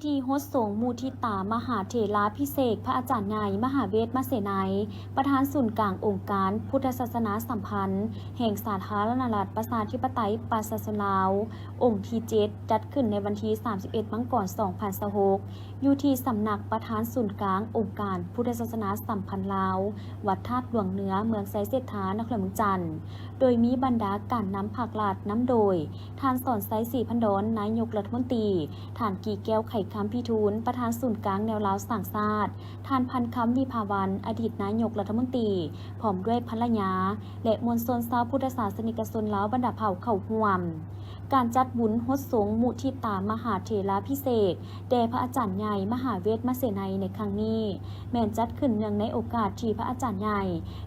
ທີ່ຫົດສົງມຸທິຕາມະຫາເຖລາພິເສກ ພະອາຈານໃຫຍ່ ມະຫາເວດມະເສໄນ ປະທານສູນກາງອົງການພຸດທະສາສະໜາສຳພັນແຫ່ງສາທາລະນະລັດປະຊາທິປະໄຕປະຊາຊົນລາວ ອົງທີເຈັດ ຈັດຂຶ້ນໃນວັນທີສາມສິບເອັດ ມັງກອນ ສອງພັນຊາວຫົກ ຢູ່ທີ່ສຳນັກປະທານສູນກາງອົງການພຸດທະສາສະໜາສຳພັນລາວ ວັດທາດຫຼວງເໜືອ ເມືອງໄຊເສດຖາ ນະຄອນຫຼວງວຽງຈັນ. ໂດຍມີບັນດາການນຳພັກລັດ ນຳໂດຍ ທ່ານ ສອນໄຊ ສີພັນດອນ ນາຍົກລັດຖະມົນຕີ, ທ່ານ ກີແກ້ວ ໄຂຄຳພິທູນ ປະທານສູນກາງແນວລາວສ້າງຊາດ, ທ່ານ ພັນຄຳ ວິພາວັນ ອະດີດນາຍົກລັດຖະມົນຕີ ພ້ອມດ້ວຍພັນລະຍາ ແລະ ມວນຊົນຊາວພຸດທະສາສະນິກະຊົນລາວບັນດາເຜົ່າເຂົ້າຮ່ວມ. ການຈັດບຸນຫົດສົງມຸທິຕາມະຫາເຖລາພິເສກ ແດ່ພະອາຈານໃຫຍ່ມະຫາເວດມະເສໄນໃນຄັ້ງນີ້ ແມ່ນຈັດຂຶ້ນເນື່ອງໃນໂອກາດທີ່ພະອາຈານໃຫຍ່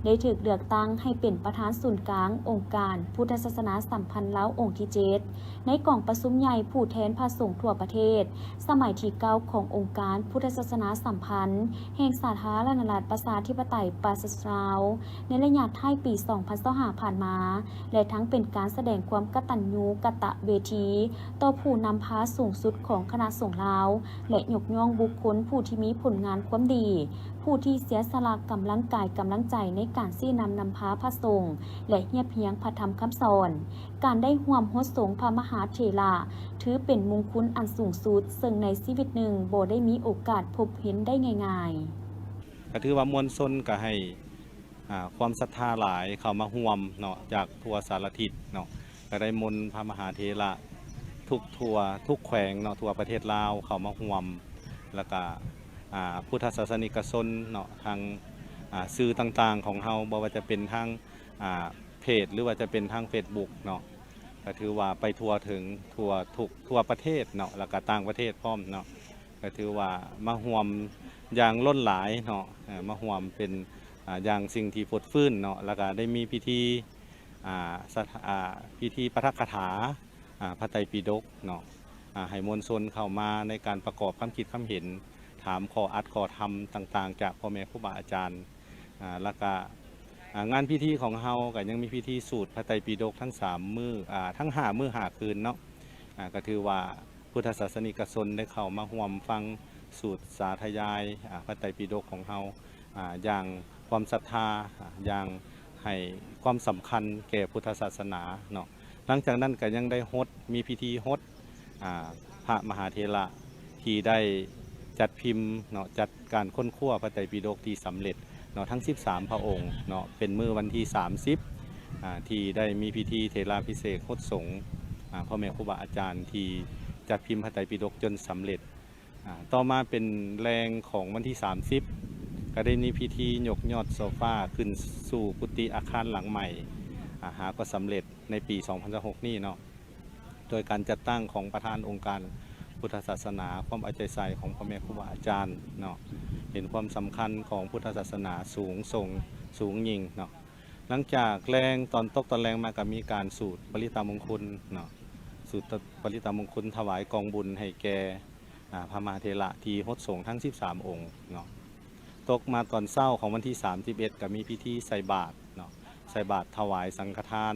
ໄດ້ຖືກເລືອກຕັ້ງໃຫ້ເປັນປະທານສູນກາງອົງການພຸດທະສາສະໜາສຳພັນລາວອົງທີເຈັດ ໃນກອງປະຊຸມໃຫຍ່ຜູ້ແທນພະສົງທົ່ວປະເທດ ສະໄໝທີເກົ້າ ຂອງອົງການພຸດທະສາສະໜາສຳພັນແຫ່ງສາທາລະນະລັດປະຊາທິປະໄຕປະຊາຊົນລາວ ໃນໄລຍະທ້າຍປີສອງພັນຊາວຫ້າຜ່ານມາ ແລະ ທັງເປັນການສະແດງຄວາມກະຕັນຍູກະຕະເວທີຕໍ່ຜູ້ນຳພາສູງສຸດຂອງຄະນະສົງລາວ ແລະ ຍົກຍ້ອງບຸກຄົນຜູ້ທີ່ມີຜົນງານຄວາມດີ, ຜູ້ທີ່ເສຍສະຫຼະກຳລັງກາຍກຳລັງໃຈໃນການຊີ້ນຳນຳພາພະສົງ ແລະ ຮຽບຮຽງພະທຳຄຳສອນ. ການໄດ້ຮ່ວມຫົດສົງພະມະຫາເຖລະ ຖືເປັນມຸງຄຸນອັນສູງສຸດ ເຊິ່ງໃນຊີວິດໜຶ່ງບໍ່ໄດ້ມີໂອກາດພົບເຫັນໄດ້ງ່າຍໆ. ກໍຖືວ່າມວນຊົນກໍໃຫ້ ອ່າ ຄວາມສັດທາຫຼາຍເຂົ້າມາຮ່ວມເນາະ ຈາກທົ່ວສາລະທິດເນາະ ກໍໄດ້ມົນພະມະຫາເຖລະທຸກທົ່ວ ທຸກແຂວງເນາະ ທົ່ວປະເທດລາວເຂົ້າມາຮ່ວມ ແລ້ວກະ ອ່າ ພຸດທະສາສະນິກະຊົນເນາະ ທາງ ອ່າ ສື່ຕ່າງໆຂອງເຮົາ ບໍ່ວ່າຈະເປັນທາງ ອ່າ ເພຈ ຫຼືວ່າຈະເປັນທາງເຟສບຸກເນາະ ກໍຖືວ່າໄປທົ່ວເຖິງ ທົ່ວທຸກ ທົ່ວປະເທດເນາະ ແລ້ວກະຕ່າງປະເທດພ້ອມເນາະ. ກໍຖືວ່າມາຮ່ວມຢ່າງລົ້ນຫຼາຍເນາະ ເອີ ມາຮ່ວມເປັນ ອ່າ ຢ່າງສິ່ງທີ່ຟົດຟື້ນເນາະ ແລ້ວກະໄດ້ມີພິທີ ອ່າ ສະ ອ່າ ພິທີປາຖະກະຖາ ອ່າ ພະໄຕປິດົກເນາະ ອ່າ ໃຫ້ມວນຊົນເຂົ້າມາໃນການປະກອບຄຳຄິດຄຳເຫັນ ຖາມຂໍ້ອັດຂໍ້ທຳຕ່າງໆ ຈາກພໍ່ແມ່ຄູບາອາຈານ ອ່າ ແລ້ວກະ ອ່າ ງານພິທີຂອງເຮົາກະຍັງມີພິທີສູດພະໄຕປິດົກທັງສາມມື້ ອ່າ ທັງຫ້າມື້ຫ້າຄືນເນາະ ອ່າ ກະຖືວ່າ ພຸດທະສາສະນິກະຊົນໄດ້ເຂົ້າມາຮ່ວມຟັງສູດສາທະຍາຍ ອາ ພະໄຕປິດົກຂອງເຮົາ ອາ ຢ່າງຄວາມສັດທາ ອາ ຢ່າງໃຫ້ຄວາມສຳຄັນແກ່ພຸດທະສາສະໜາເນາະ. ຫຼັງຈາກນັ້ນກໍຍັງໄດ້ຫົດ ມີພິທີຫົດ ອາ ພະມະຫາເຖລະທີ່ໄດ້ຈັດພິມເນາະ ຈັດການຄົ້ນຄວ້າພະໄຕປິດົກທີ່ສຳເລັດ ເນາະ ທັງສິບສາມພະອົງເນາະ ເປັນມື້ວັນທີສາມສິບ ອາ ທີ່ໄດ້ມີພິທີເຖລາພິເສກຫົດສົງ ອາ ພໍ່ແມ່ຄູບາອາຈານທີ່ຈັດພິມພະໄຕປິດົກຈົນສຳເລັດ. ອາ ຕໍ່ມາເປັນແລງຂອງວັນທີສາມສິບ ກໍໄດ້ມີພິທີຍົກຍອດໂຊຟາຂຶ້ນສູ່ກຸຕິອາຄານຫຼັງໃໝ່ ອາ ຫາກໍສຳເລັດໃນປີສອງພັນຊາວຫົກນີ້ເນາະ. ໂດຍການຈັດຕັ້ງຂອງປະທານອົງການພຸດທະສາສະໜາ ຄວາມເອົາໃຈໃສ່ຂອງພໍ່ແມ່ຄູບາອາຈານເນາະ ເຫັນຄວາມສຳຄັນຂອງພຸດທະສາສະໜາສູງສົ່ງ ສູງຍິ່ງເນາະ. ຫຼັງຈາກແລງ ຕອນຕົກຕອນແລງມາກໍມີການສູດປະລິດຕະມົງຄຸນເນາະ ສູດປະລິດຕະມົງຄຸນຖວາຍກອງບຸນໃຫ້ແກ່ ອາ ພະມະຫາເຖລະທີ່ຫົດສົງທັງສິບສາມອົງເນາະ. ຕົກມາຕອນເຊົ້າຂອງວັນທີສາມສິບເອັດ ກໍມີພິທີໃສ່ບາດເນາະ ໃສ່ບາດຖວາຍສັງຄະທານ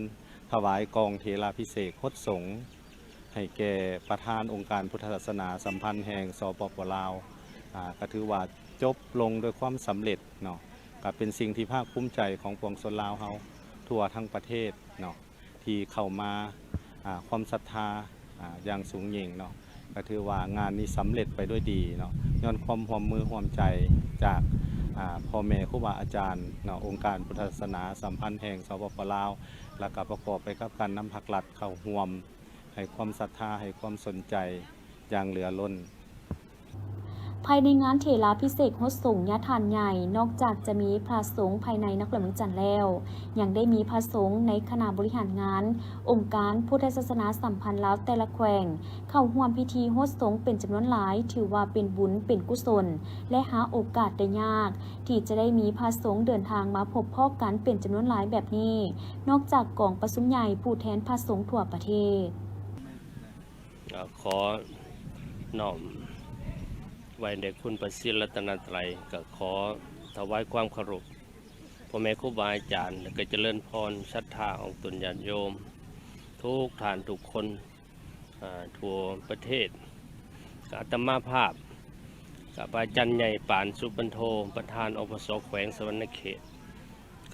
ຖວາຍກອງເຖລາພິເສກຫົດສົງ ໃຫ້ແກ່ປະທານອົງການພຸດທະສາສະໜາສຳພັນແຫ່ງ ສປປ ລາວ ອາ ກໍຖືວ່າຈົບລົງດ້ວຍຄວາມສຳເລັດເນາະ ກໍເປັນສິ່ງທີ່ພາກພູມໃຈຂອງປວງຊົນລາວເຮົາທົ່ວທັງປະເທດເນາະ ທີ່ເຂົ້າມາ ອາ ຄວາມສັດທາ ອາ ຢ່າງສູງຍິ່ງເນາະ ກໍຖືວ່າງານນີ້ສຳເລັດໄປດ້ວຍດີເນາະ ຍ້ອນຄວາມຮ່ວມມືຮ່ວມໃຈຈາກ ອາ ພໍ່ແມ່ຄູບາອາຈານເນາະ ອົງການພຸດທະສາສະໜາສຳພັນແຫ່ງ ສປປ ລາວ ແລ້ວກໍປະກອບໄປກັບການນຳພັກລັດເຂົ້າຮ່ວມ ໃຫ້ຄວາມສັດທາ ໃຫ້ຄວາມສົນໃຈຢ່າງເຫຼືອລົ້ນ. ພາຍໃນງານເຖລາພິເສກຫົດສົງຍາທ່ານໃຫຍ່ ນອກຈາກຈະມີພະສົງພາຍໃນນະຄອນຫຼວງວຽງຈັນແລ້ວ, ຍັງໄດ້ມີພະສົງໃນຄະນະບໍລິຫານງານອົງການພຸດທະສາສະໜາສຳພັນລາວແຕ່ລະແຂວງ ເຂົ້າຮ່ວມພິທີຫົດສົງເປັນຈຳນວນຫຼາຍ, ຖືວ່າເປັນບຸນເປັນກຸສົນ ແລະ ຫາໂອກາດໄດ້ຍາກ ທີ່ຈະໄດ້ມີພະສົງເດີນທາງມາພົບພໍ້ກັນເປັນຈຳນວນຫຼາຍແບບນີ້, ນອກຈາກກອງປະຊຸມໃຫຍ່ຜູ້ແທນພະສົງທົ່ວປະເທດ. ກໍຂໍນ້ອມໄວ້ໃນຄຸນພະສີລັດຕະນະໄຕ, ກໍຂໍຖວາຍຄວາມເຄົາລົບພໍ່ແມ່ຄູບາອາຈານ ແລະ ກໍຈະເລີນພອນສັດທາຂອງຕົນຍາດໂຍມທຸກທ່ານທຸກຄົນ ອາ ທົ່ວປະເທດ ອາດຕະມາພາບ ກະພະອາຈານໃຫຍ່ ປານ ສຸບັນໂທ ປະທານ ອພສ ແຂວງສະຫວັນນະເຂດ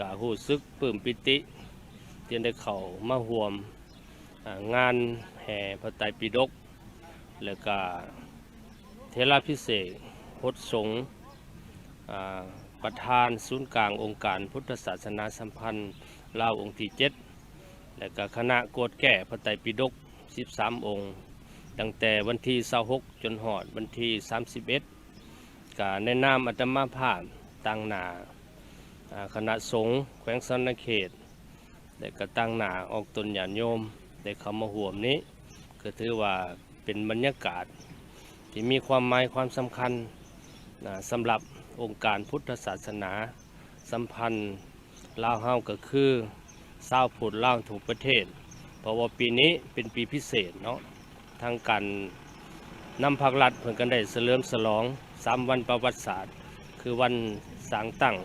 ກະຮູ້ສຶກປຶ້ມປີຕິ ທີ່ໄດ້ເຂົ້າມາຮ່ວມ ອາ ງານແຫ່ພະໄຕປິດົກ ແລະກະເຖລາພິເສກຫົດສົງ ອາ ປະທານສູນກາງອົງການພຸດທະສາສະໜາສຳພັນລາວອົງທີເຈັດ ແລະກະຄະນະກວດແກ້ພະໄຕປິດົກສິບສາມອົງ ຕັ້ງແຕ່ວັນທີຊາວຫົກ ຈົນຮອດວັນທີສາມສິບເອັດ ກະໃນນາມອາດຕະມາພາບ ຕາງໜ້າ ອາ ຄະນະສົງແຂວງສະຫວັນນະເຂດ ແລະກະຕາງໜ້າອອກຕົນຍາດໂຍມ ໄດ້ເຂົ້າມາຮ່ວມນີ້ ກະຖືວ່າເປັນບັນຍາກາດທີ່ມີຄວາມໝາຍຄວາມສຳຄັນ ນະ ສຳລັບອົງການພຸດທະສາສະໜາສຳພັນລາວເຮົາ ກະຄືຊາວພຸດລາວທຸກປະເທດ ເພາະວ່າປີນີ້ເປັນປີພິເສດເນາະ ທາງການນຳພັກລັດເພິ່ນກະໄດ້ສະເຫຼີມສະຫຼອງສາມວັນປະຫວັດສາດ ຄືວັນສ້າງຕັ້ງ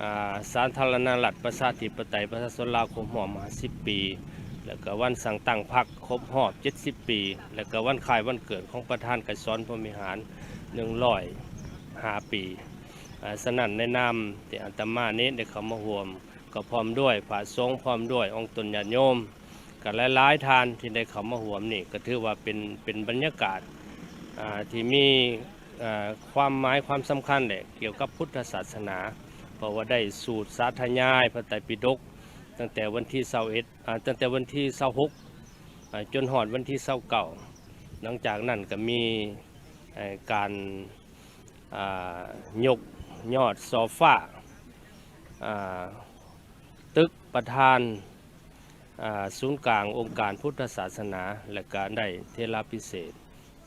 ອາ ສາທາລະນະລັດປະຊາທິປະໄຕປະຊາຊົນລາວຄົບຮອບຫ້າສິບປີ ແລະກະວັນສ້າງຕັ້ງພັກຄົບຮອບເຈັດສິບປີ ແລະກະວັນຄ້າຍວັນເກີດຂອງປະທານໄກສອນ ພົມວິຫານ ໜຶ່ງຮ້ອຍຫ້າປີ. ອາ ສະນັ້ນໃນນາມທີ່ອາດຕະມານີ້ໄດ້ເຂົ້າມາຮ່ວມ ກໍພ້ອມດ້ວຍພະສົງ ພ້ອມດ້ວຍອອກຕົນຍາດໂຍມ ກໍຫຼາຍໆທ່ານທີ່ໄດ້ເຂົ້າມາຮ່ວມນີ້ ກໍຖືວ່າເປັນ ເປັນບັນຍາກາດ ອາ ທີ່ມີ ອາ ຄວາມໝາຍຄວາມສຳຄັນແຫຼະ ກ່ຽວກັບພຸດທະສາສະໜາ ເພາະວ່າໄດ້ສູດສາທະຍາຍພະໄຕປິດົກ ຕັ້ງແຕ່ວັນທີຊາວເອັດ ອາ ຕັ້ງແຕ່ວັນທີຊາວຫົກ ອາ ຈົນຮອດວັນທີຊາວເກົ້າ ຫຼັງຈາກນັ້ນກໍມີ ເອີ ການ ອາ ຍົກຍອດສໍ້ຟ້າ ອາ ຕຶກປະທານ ອາ ສູນກາງອົງການພຸດທະສາສະໜາ ແລະກະໄດ້ເຖລາພິເສກ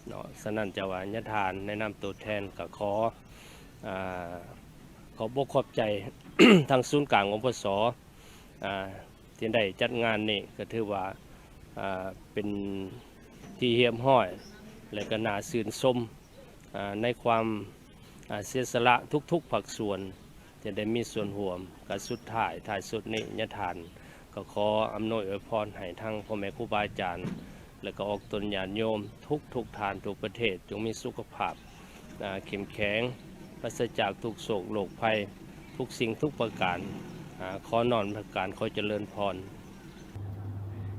ເນາະ. ສະນັ້ນຈະວ່າຍາທ່ານໃນນາມໂຕແທນກະຂໍ ອາ ຂອບອົກຂອບໃຈທາງສູນກາງ ອພສ ອາ ທີ່ໄດ້ຈັດງານນີ້ ກະຖືວ່າ ອາ ເປັນທີ່ຮຽບຮ້ອຍ ແລະກະໜ້າຊື່ນຊົມ ອາ ໃນຄວາມ ອາ ເສຍສະຫຼະທຸກໆພາກສ່ວນ ທີ່ໄດ້ມີສ່ວນຮ່ວມ. ກະສຸດທ້າຍ ທ້າຍສຸດນີ້ ຍາທ່ານກໍຂໍອຳນວຍອວຍພອນໃຫ້ທັງພໍ່ແມ່ຄູບາອາຈານ ແລະກະອອກຕົນຍາດໂຍມທຸກໆທ່ານທຸກປະເທດ ຈົ່ງມີສຸຂະພາບ ອາ ເຂັ້ມແຂງ ປາສະຈາກທຸກໂສກໂລກໄພ ທຸກສິ່ງທຸກປະການ ອາ ຂໍນ້ອມນະມັດສະການ ຂໍຈະເລີນພອນ.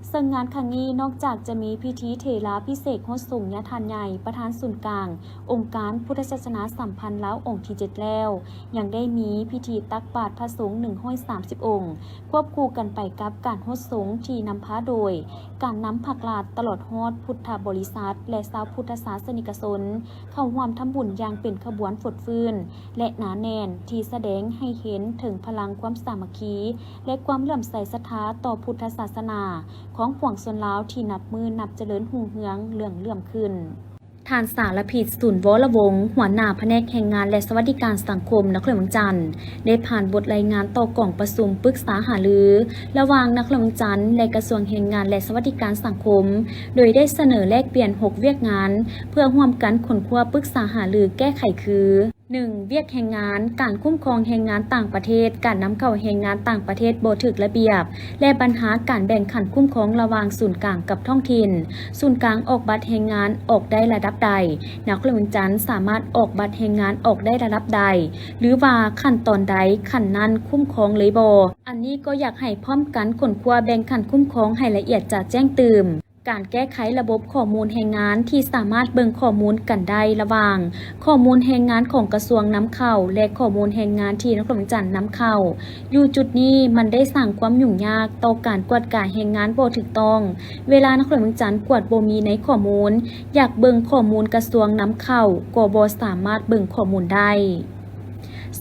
ເຊິ່ງງານຄັ້ງນີ້ ນອກຈາກຈະມີພິທີເຖລາພິເສກຫົດສົງຍາທ່ານໃຫຍ່ ປະທານສູນກາງອົງການພຸດທະສາສະໜາສຳພັນລາວອົງທີເຈັດແລ້ວ ຍັງໄດ້ມີພິທີຕັກບາດພະສົງໜຶ່ງຮ້ອຍສາມສິບອົງ ຄວບຄູ່ກັນໄປກັບການຫົດສົງທີ່ນຳພາໂດຍການນຳພັກລັດ ຕະຫຼອດຮອດພຸດທະບໍລິສັດ ແລະຊາວພຸດທະສາສະນິກະຊົນ ເຂົ້າຮ່ວມທຳບຸນຢ່າງເປັນຂະບວນຟົດຟື້ນ ແລະໜາແໜ້ນ ທີ່ສະແດງໃຫ້ເຫັນເຖິງພະລັງຄວາມສາມັກຄີ ແລະຄວາມເຫຼື້ອມໃສສັດທາຕໍ່ພຸດທະສາສະໜາຂອງປວງຊົນລາວທີ່ນັບມື້ນັບຈະເລີນຮຸ່ງເຮືອງເຫຼືອງເຫຼື້ອມຂຶ້ນ. ທ່ານ ສາລະພິດ ສູນວໍລະວົງ ຫົວໜ້າພະແນກແຮງງານ ແລະສະຫວັດດີການສັງຄົມນະຄອນຫຼວງວຽງຈັນ ໄດ້ຜ່ານບົດລາຍງານຕໍ່ກອງປະຊຸມປຶກສາຫາລືລະຫວ່າງນະຄອນຫຼວງວຽງຈັນ ແລະກະຊວງແຮງງານ ແລະສະຫວັດດີການສັງຄົມ ໂດຍໄດ້ສະເໜີແລກປ່ຽນຫົກວຽກງານ ເພື່ອຮ່ວມກັນຄົ້ນຄວ້າປຶກສາຫາລືແກ້ໄຂຄື ໜຶ່ງ ວຽກແຮງງານ, ການຄຸ້ມຄອງແຮງງານຕ່າງປະເທດ, ການນຳເຂົ້າແຮງງານຕ່າງປະເທດບໍ່ຖືກລະບຽບ ແລະ ບັນຫາການແບ່ງຂັ້ນຄຸ້ມຄອງລະຫວ່າງສູນກາງກັບທ້ອງຖິ່ນ, ສູນກາງອອກບັດແຮງງານອອກໄດ້ລະດັບໃດ, ນະຄອນຫຼວງວຽງຈັນສາມາດອອກບັດແຮງງານອອກໄດ້ລະດັບໃດ ຫຼືວ່າຂັ້ນຕອນໃດຂັ້ນນັ້ນຄຸ້ມຄອງເລີຍບໍ່? ອັນນີ້ກໍຢາກໃຫ້ພ້ອມກັນຄົ້ນຄວ້າແບ່ງຂັ້ນຄຸ້ມຄອງໃຫ້ລະອຽດຈະແຈ້ງຕື່ມ. ການແກ້ໄຂລະບົບຂໍ້ມູນແຮງງານທີ່ສາມາດເບິ່ງຂໍ້ມູນກັນໄດ້ລະຫວ່າງຂໍ້ມູນແຮງງານຂອງກະຊວງນຳເຂົ້າ ແລະ ຂໍ້ມູນແຮງງານທີ່ນະຄອນຫຼວງວຽງຈັນນຳເຂົ້າ. ຢູ່ຈຸດນີ້ມັນໄດ້ສ້າງຄວາມຫຍຸ້ງຍາກຕໍ່ການກວດກາແຮງງານບໍ່ຖືກຕ້ອງ. ເວລານະຄອນຫຼວງວຽງຈັນກວດບໍ່ມີໃນຂໍ້ມູນ, ຢາກເບິ່ງຂໍ້ມູນກະຊວງນຳເຂົ້າກໍບໍ່ສາມາດເບິ່ງຂໍ້ມູນໄດ້.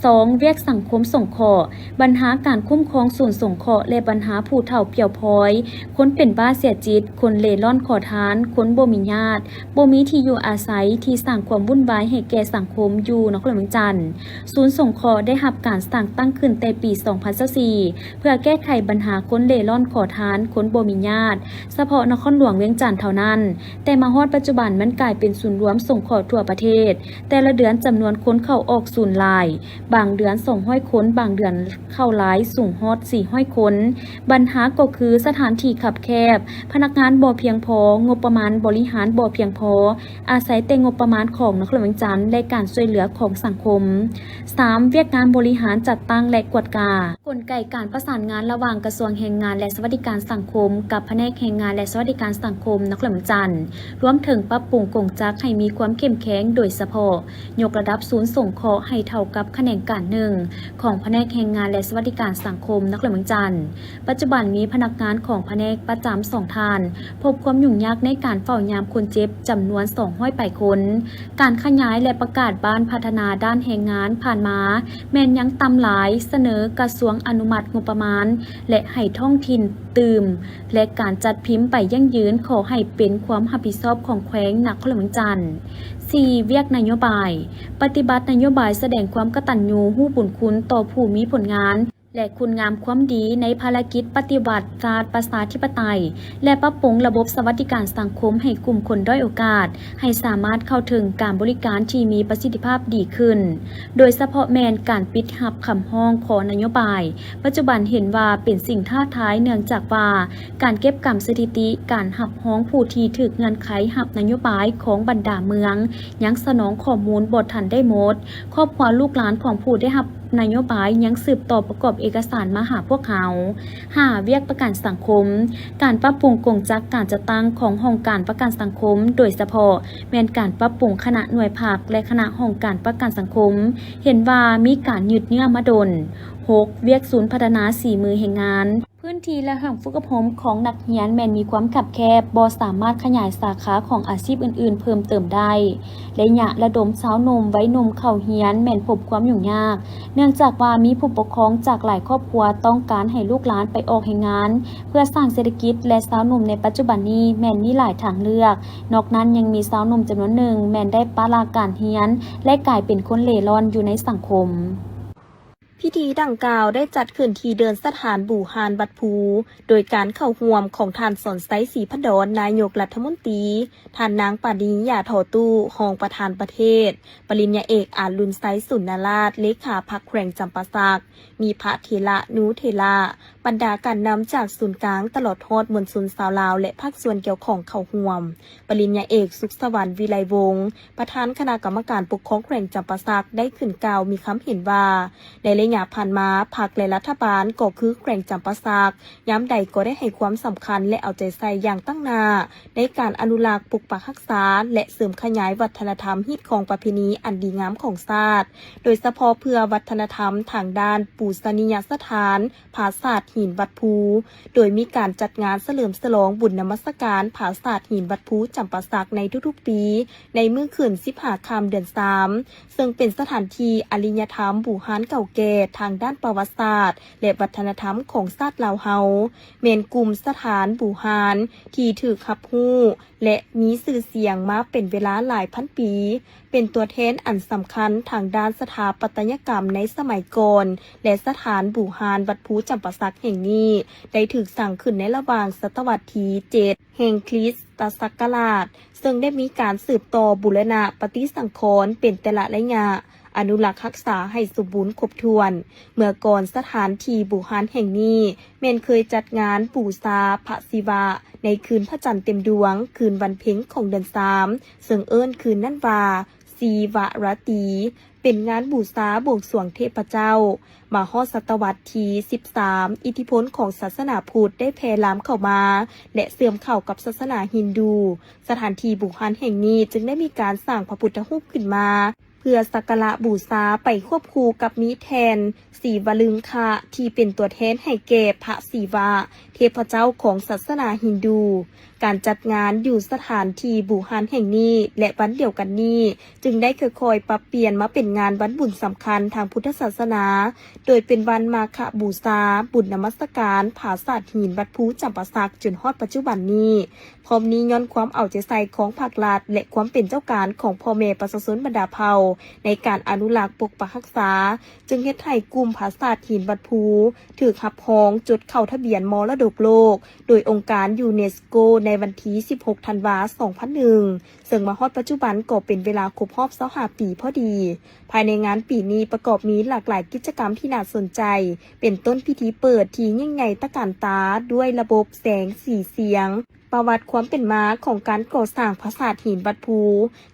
ສອງ ວຽກສັງຄົມສົງເຄາະ, ບັນຫາການຄຸ້ມຄອງສູນສົງເຄາະ ແລະ ບັນຫາຜູ້ເຖົ້າປ່ຽວພອຍ, ຄົນເປັນບ້າເສຍຈິດ, ຄົນເລ່ລ່ອນຂໍທານ, ຄົນບໍ່ມີຍາດ, ບໍ່ມີທີ່ຢູ່ອາໄສ, ທີ່ສ້າງຄວາມວຸ່ນວາຍໃຫ້ແກ່ສັງຄົມຢູ່ນະຄອນຫຼວງວຽງຈັນ. ສູນສົງເຄາະໄດ້ຮັບການສ້າງຕັ້ງຂຶ້ນແຕ່ປີສອງພັນຊາວສີ່ ເພື່ອແກ້ໄຂບັນຫາຄົນເລ່ລ່ອນຂໍທານ, ຄົນບໍ່ມີຍາດ, ສະເພາະນະຄອນຫຼວງວຽງຈັນເທົ່ານັ້ນ. ແຕ່ມາຮອດປັດຈຸບັນມັນກາຍເປັນສູນລວມສົງເຄາະທົ່ວປະເທດ. ແຕ່ລະເດືອນຈຳນວນຄົນເຂົ້າອອກສູນຫຼາຍ, ບາງເດືອນສອງຮ້ອຍຄົນ, ບາງເດືອນເຂົ້າຫຼາຍສູງຮອດສີ່ຮ້ອຍຄົນ. ບັນຫາກໍຄືສະຖານທີ່ຄັບແຄບ, ພະນັກງານບໍ່ພຽງພໍ, ງົບປະມານບໍລິຫານບໍ່ພຽງພໍ, ອາໄສແຕ່ງົບປະມານຂອງນະຄອນຫຼວງວຽງຈັນ ແລະ ການຊ່ວຍເຫຼືອຂອງສັງຄົມ. ສາມ, ວຽກງານບໍລິຫານ, ຈັດຕັ້ງ ແລະ ກວດກາ. ກົນໄກການປະສານງານລະຫວ່າງກະຊວງແຮງງານ ແລະ ສະຫວັດດີການສັງຄົມ ກັບພະແນກແຮງງານ ແລະ ສະຫວັດດີການສັງຄົມນະຄອນຫຼວງວຽງຈັນ, ລວມເຖິງປັບປຸງກົງຈັກໃຫ້ມີຄວາມເຂັ້ມແຂງ, ໂດຍສະເພາະ ຍົກລະດັບສູນສົງເຄາະໃຫ້ເທົ່າກັບຂະແໜງການໜຶ່ງຂອງພະແນກແຮງງານ ແລະ ສະຫວັດດີການສັງຄົມນະຄອນຫຼວງວຽງຈັນ. ປັດຈຸບັນມີພະນັກງານຂອງພະແນກປະຈຳສອງທ່ານ ພົບຄວາມຫຍຸ້ງຍາກໃນການເຝົ້າຍາມຄົນເຈັບຈຳນວນສອງຮ້ອຍປາຍຄົນ. ການຂະຫຍາຍ ແລະ ປະກາດບ້ານພັດທະນາດ້ານແຮງງານຜ່ານມາແມ່ນຍັງຕ່ຳຫຼາຍ, ສະເໜີກະຊວງອະນຸມັດງົບປະມານ ແລະ ໃຫ້ທ້ອງຖິ່ນຕື່ມ ແລະ ການຈັດພິມໃບຢັ້ງຢືນຂໍໃຫ້ເປັນຄວາມຮັບຜິດຊອບຂອງແຂວງນະຄອນຫຼວງວຽງຈັນ. ສີ່, ວຽກນະໂຍບາຍ. ປະຕິບັດນະໂຍບາຍສະແດງຄວາມກະຕັນຍູຮູ້ບຸນຄຸນຕໍ່ຜູ້ມີຜົນງານ ແລະ ຄຸນງາມຄວາມດີໃນພາລະກິດປະຕິວັດຊາດປະຊາທິປະໄຕ ແລະ ປັບປຸງລະບົບສະຫວັດດີການສັງຄົມໃຫ້ກຸ່ມຄົນດ້ອຍໂອກາດ ໃຫ້ສາມາດເຂົ້າເຖິງການບໍລິການທີ່ມີປະສິດທິພາບດີຂຶ້ນ, ໂດຍສະເພາະແມ່ນການປິດຮັບຄຳຮ້ອງຂໍນະໂຍບາຍ ປັດຈຸບັນເຫັນວ່າເປັນສິ່ງທ້າທາຍ ເນື່ອງຈາກວ່າການເກັບກຳສະຖິຕິການຮັບຮອງຜູ້ທີ່ຖືກເງື່ອນໄຂຮັບນະໂຍບາຍຂອງບັນດາເມືອງ ຍັງສະໜອງຂໍ້ມູນບໍ່ທັນໄດ້ໝົດ. ຄອບຄົວລູກຫຼານຂອງຜູ້ໄດ້ຮັບ ນະໂຍບາຍຍັງສືບຕໍ່ປະກອບເອກະສານມາຫາພວກເຮົາ. ຫ້າ, ວຽກປະກັນສັງຄົມ. ການປັບປຸງກົງຈັກການຈັດຕັ້ງຂອງຫ້ອງການປະກັນສັງຄົມ, ໂດຍສະເພາະແມ່ນການປັບປຸງຄະນະໜ່ວຍພັກ ແລະ ຄະນະຫ້ອງການປະກັນສັງຄົມ, ເຫັນວ່າມີການຍືດເຍື້ອມາດົນ. ຫົກ, ວຽກສູນພັດທະນາສີມືແຮງງານ. ພື້ນທີ່ ແລະ ຫ້ອງຝຶກອົບຮົມຂອງນັກຮຽນແມ່ນມີຄວາມຄັບແຄບ, ບໍ່ສາມາດຂະຫຍາຍສາຂາຂອງອາຊີບອື່ນໆເພີ່ມເຕີມໄດ້. ໄລຍະລະດົມຊາວໜຸ່ມ, ໄວໜຸ່ມເຂົ້າຮຽນແມ່ນພົບຄວາມຫຍຸ້ງຍາກ, ເນື່ອງຈາກວ່າມີຜູ້ປົກຄອງຈາກຫຼາຍຄອບຄົວຕ້ອງການໃຫ້ລູກຫຼານໄປອອກແຮງງານເພື່ອສ້າງເສດຖະກິດ ແລະ ຊາວໜຸ່ມໃນປັດຈຸບັນນີ້ແມ່ນມີຫຼາຍທາງເລືອກ. ນອກນັ້ນຍັງມີຊາວໜຸ່ມຈຳນວນໜຶ່ງແມ່ນໄດ້ປະລະການຮຽນ ແລະ ກາຍເປັນຄົນເລ່ລ່ອນຢູ່ໃນສັງຄົມ. ພິທີດັ່ງກ່າວໄດ້ຈັດຂຶ້ນທີ່ເດີ່ນສະຖານບູຮານວັດພູ ໂດຍການເຂົ້າຮ່ວມຂອງທ່ານ ສອນໄຊ ສີພັນດອນ ນາຍົກລັດຖະມົນຕີ, ທ່ານນາງ ປານີ ຢາທໍ່ຕູ້ ຮອງປະທານປະເທດ, ປະລິນຍາເອກ ອາລຸນໄຊ ສຸນນະລາດ ເລຂາພັກແຂວງຈຳປາສັກ, ມີພະເຖລະນຸເຖລະ, ບັນດາການນຳຈາກສູນກາງ ຕະຫຼອດຮອດມວນຊົນຊາວລາວ ແລະ ພາກສ່ວນກ່ຽວຂ້ອງເຂົ້າຮ່ວມ. ປະລິນຍາເອກ ສຸກສະຫວັນ ວິໄລວົງ ປະທານຄະນະກຳມະການປົກຄອງແຂວງຈຳປາສັກ ໄດ້ຂຶ້ນກ່າວມີຄຳເຫັນວ່າ ໃນໄລຍະຜ່ານມາ ພັກ ແລະ ລັດຖະບານ ກໍຄືແຂວງຈຳປາສັກ ຍາມໃດກໍໄດ້ໃຫ້ຄວາມສຳຄັນ ແລະ ເອົາໃຈໃສ່ຢ່າງຕັ້ງໜ້າ ໃນການອະນຸລັກ, ປົກປັກຮັກສາ ແລະ ເສີມຂະຫຍາຍວັດທະນະທຳ, ຮີດຄອງປະເພນີອັນດີງາມຂອງຊາດ, ໂດຍສະເພາະເພື່ອວັດທະນະທຳທາງດ້ານປູຊະນີຍະສະຖານ ຜາສາດຫີນວັດພູ, ໂດຍມີການຈັດງານສະເຫຼີມສະຫຼອງບຸນນະມັດສະການຜາສາດຫີນວັດພູຈຳປາສັກໃນທຸກໆປີ ໃນມື້ຂຶ້ນສິບຫ້າຄ່ຳເດືອນສາມ ເຊິ່ງເປັນສະຖານທີ່ອາລິຍະທຳບູຮານເກົ່າແກ່ທາງດ້ານປະຫວັດສາດ ແລະ ວັດທະນະທຳຂອງຊາດລາວເຮົາ, ແມ່ນກຸ່ມສະຖານບູຮານທີ່ຖືກຮັບຮູ້ ແລະ ມີຊື່ສຽງມາເປັນເວລາຫຼາຍພັນປີ, ເປັນຕົວແທນອັນສຳຄັນທາງດ້ານສະຖາປັດຕະຍະກຳໃນສະໄໝກ່ອນ ແລະ ສະຖານບູຮານວັດພູຈຳປາສັກແຫ່ງນີ້ ໄດ້ຖືກສ້າງຂຶ້ນໃນລະຫວ່າງສະຕະວັດທີເຈັດ ແຫ່ງຄຣິສຕະສັກກະລາດ, ເຊິ່ງໄດ້ມີການສືບຕໍ່ບູລະນະປະຕິສັງຂອນເປັນແຕ່ລະໄລຍະ, ອະນຸລັກຮັກສາໃຫ້ສົມບູນຄົບຖ້ວນ. ເມື່ອກ່ອນສະຖານທີ່ບູຮານແຫ່ງນີ້ແມ່ນເຄີຍຈັດງານບູຊາພະສິວະໃນຄືນພະຈັນເຕັມດວງ, ຄືນວັນເພັງຂອງເດືອນສາມ, ເຊິ່ງເອີ້ນຄືນນັ້ນວ່າ ສີວະລາຕີ, ເປັນງານບູຊາບວງສວງເທບພະເຈົ້າ. ມາຮອດສະຕະວັດທີສິບສາມ, ອິດທິພົນຂອງສາສະໜາພຸດໄດ້ແຜ່ລາມເຂົ້າມາ ແລະ ເຊື່ອມເຂົ້າກັບສາສະໜາຮິນດູ. ສະຖານທີ່ບູຮານແຫ່ງນີ້ຈຶ່ງໄດ້ມີການສ້າງພະພຸດທະຮູບຂຶ້ນມາ ເພື່ອສັກກາລະບູຊາ ໄປຄວບຄູ່ກັບມີແທ່ນສີວະລຶງຄະ ທີ່ເປັນຕົວແທນໃຫ້ແກ່ພະສີວະ ເທບພະເຈົ້າຂອງສາສະໜາຮິນດູ. ການຈັດງານຢູ່ສະຖານທີ່ບູຮານແຫ່ງນີ້ ແລະ ວັນດຽວກັນນີ້ ຈຶ່ງໄດ້ຄ່ອຍໆປັບປ່ຽນມາເປັນງານວັນບຸນສຳຄັນທາງພຸດທະສາສະໜາ, ໂດຍເປັນວັນມາຄະບູຊາ, ບຸນນະມັດສະການຜາສາດຫີນວັດພູຈຳປາສັກ ຈົນຮອດປັດຈຸບັນນີ້. ພ້ອມນີ້ຍ້ອນຄວາມເອົາໃຈໃສ່ຂອງພາກລັດ ແລະ ຄວາມເປັນເຈົ້າການຂອງພໍ່ແມ່ປະຊາຊົນບັນດາເຜົ່າ ໃນການອະນຸລັກປົກປັກຮັກສາ, ຈຶ່ງເຮັດໃຫ້ກຸ່ມຜາສາດຫີນວັດພູ ຖືກຮັບຮອງຈົດເຂົ້າທະບຽນມໍລະດົກໂລກ ໂດຍອົງການຢູເນສໂກ ໃນ ໃນວັນທີສິບຫົກ ທັນວາ ສອງພັນໜຶ່ງ ເຊິ່ງມາຮອດປັດຈຸບັນກໍເປັນເວລາຄົບຮອບຊາວຫ້າປີພໍດີ. ພາຍໃນງານປີນີ້ປະກອບມີຫຼາກຫຼາຍກິດຈະກຳທີ່ໜ້າສົນໃຈ ເປັນຕົ້ນພິທີເປີດທີ່ຍິ່ງໃຫຍ່ຕະການຕາດ້ວຍລະບົບແສງສີສຽງ, ປະຫວັດຄວາມເປັນມາຂອງການກໍ່ສ້າງປາສາດຫີນວັດພູ,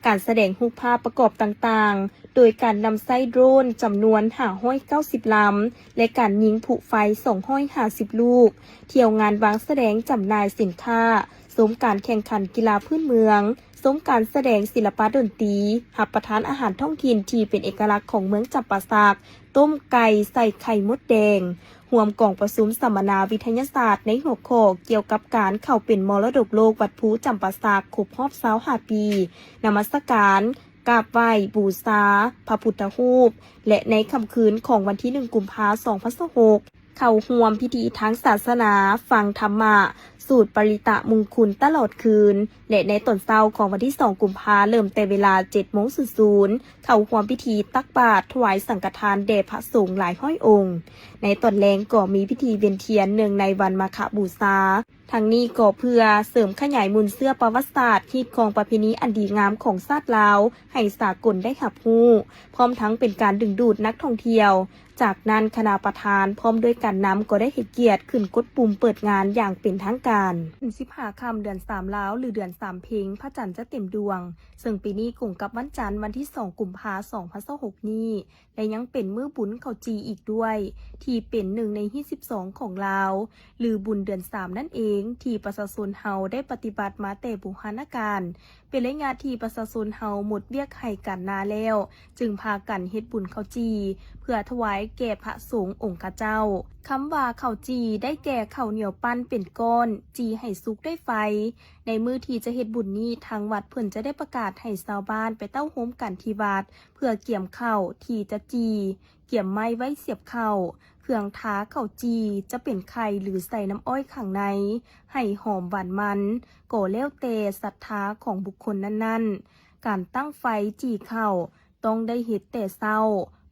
ການສະແດງຮູບພາບປະກອບຕ່າງໆ ໂດຍການນຳໃຊ້ໂດຣນຈຳນວນຫ້າຮ້ອຍເກົ້າສິບລຳ ແລະ ການຍິງຜຸໄຟສອງຮ້ອຍຫ້າສິບລູກ, ທ່ຽວງານວາງສະແດງຈຳໜ່າຍສິນຄ້າ, ຊົມການແຂ່ງຂັນກິລາພື້ນເມືອງ, ຊົມການສະແດງສິລະປະດົນຕີ, ຮັບປະທານອາຫານທ້ອງຖິ່ນທີ່ເປັນເອກະລັກຂອງເມືອງຈຳປາສັກ, ຕົ້ມໄກ່ໃສ່ໄຂ່ມົດແດງ, ຮ່ວມກອງປະຊຸມສຳມະນາວິທະຍາສາດໃນຫົວຂໍ້ກ່ຽວກັບການເຂົ້າເປັນມໍລະດົກໂລກວັດພູຈຳປາສັກຄົບຮອບຊາວຫ້າປີ, ນະມັດສະການ, ກາບໄຫວ້ບູຊາພະພຸດທະຮູບ ແລະ ໃນຄ່ຳຄືນຂອງວັນທີໜຶ່ງ ກຸມພາ ສອງພັນຊາວຫົກ ເຂົ້າຮ່ວມພິທີທາງສາສະໜາ, ຟັງທຳມະ, ສູດປະລິຕະມຸງຄຸນຕະຫຼອດຄືນ ແລະ ໃນຕອນເຊົ້າຂອງວັນທີສອງ ກຸມພາ ເລີ່ມແຕ່ເວລາເຈັດໂມງສູນສູນ ເຂົ້າຮ່ວມພິທີຕັກບາດຖວາຍສັງຄະທານແດ່ພະສົງຫຼາຍຮ້ອຍອົງ. ໃນຕອນແລງກໍມີພິທີວຽນທຽນເນື່ອງໃນວັນມາຄະບູຊາ. ທັງນີ້ກໍເພື່ອເສີມຂະຫຍາຍມູນເຊື້ອປະຫວັດສາດ, ຮີດຄອງປະເພນີອັນດີງາມຂອງຊາດລາວໃຫ້ສາກົນໄດ້ຮັບຮູ້, ພ້ອມທັງເປັນການດຶງດູດນັກທ່ອງທ່ຽວ. ຈາກນັ້ນຄະນະປະທານພ້ອມດ້ວຍການນຳກໍໄດ້ໃຫ້ກຽດຂຶ້ນກົດປຸ່ມເປີດງານຢ່າງເປັນທາງການ. ສິບຫ້າຄ່ຳເດືອນສາມລາວ ຫຼື ເດືອນສາມເພັງ ພະຈັນຈະເຕັມດວງ, ເຊິ່ງປີນີ້ກົງກັບວັນຈັນ ວັນທີສອງ ກຸມພາ ສອງພັນຊາວຫົກນີ້ ແລະ ຍັງເປັນມື້ບຸນເຂົ້າຈີ່ອີກດ້ວຍ ທີ່ເປັນໜຶ່ງໃນຮີດສິບສອງຂອງລາວ ຫຼື ບຸນເດືອນສາມນັ້ນເອງ ທີ່ປະຊາຊົນເຮົາໄດ້ປະຕິບັດມາແຕ່ບູຮານະການ. ເປັນໄລຍະທີ່ປະຊາຊົນເຮົາໝົດວຽກໄຮ່ການນາແລ້ວ ຈຶ່ງພາກັນເຮັດບຸນເຂົ້າຈີ່ ເພື່ອຖວາຍແກ່ພະສົງອົງຄະເຈົ້າ. ຄຳວ່າເຂົ້າຈີ່ ໄດ້ແກ່ເຂົ້າໜຽວປັ້ນເປັນກ້ອນ, ຈີ່ໃຫ້ສຸກດ້ວຍໄຟ. ໃນມື້ທີ່ຈະເຮັດບຸນນີ້ ທາງວັດເພິ່ນຈະໄດ້ປະກາດໃຫ້ຊາວບ້ານໄປເຕົ້າໂຮມກັນທີ່ວັດ ເພື່ອກຽມເຂົ້າທີ່ຈະຈີ່, ກຽມໄມ້ໄວ້ສຽບເຂົ້າ, ເຄື່ອງທາເຂົ້າຈີ່ຈະເປັນໄຂ່ ຫຼື ໃສ່ນ້ຳອ້ອຍຂ້າງໃນ ໃຫ້ຫອມຫວານມັນ ກໍແລ້ວແຕ່ສັດທາຂອງບຸກຄົນນັ້ນໆ. ການຕັ້ງໄຟຈີ່ເຂົ້າຕ້ອງໄດ້ເຮັດແຕ່ເຊົ້າ,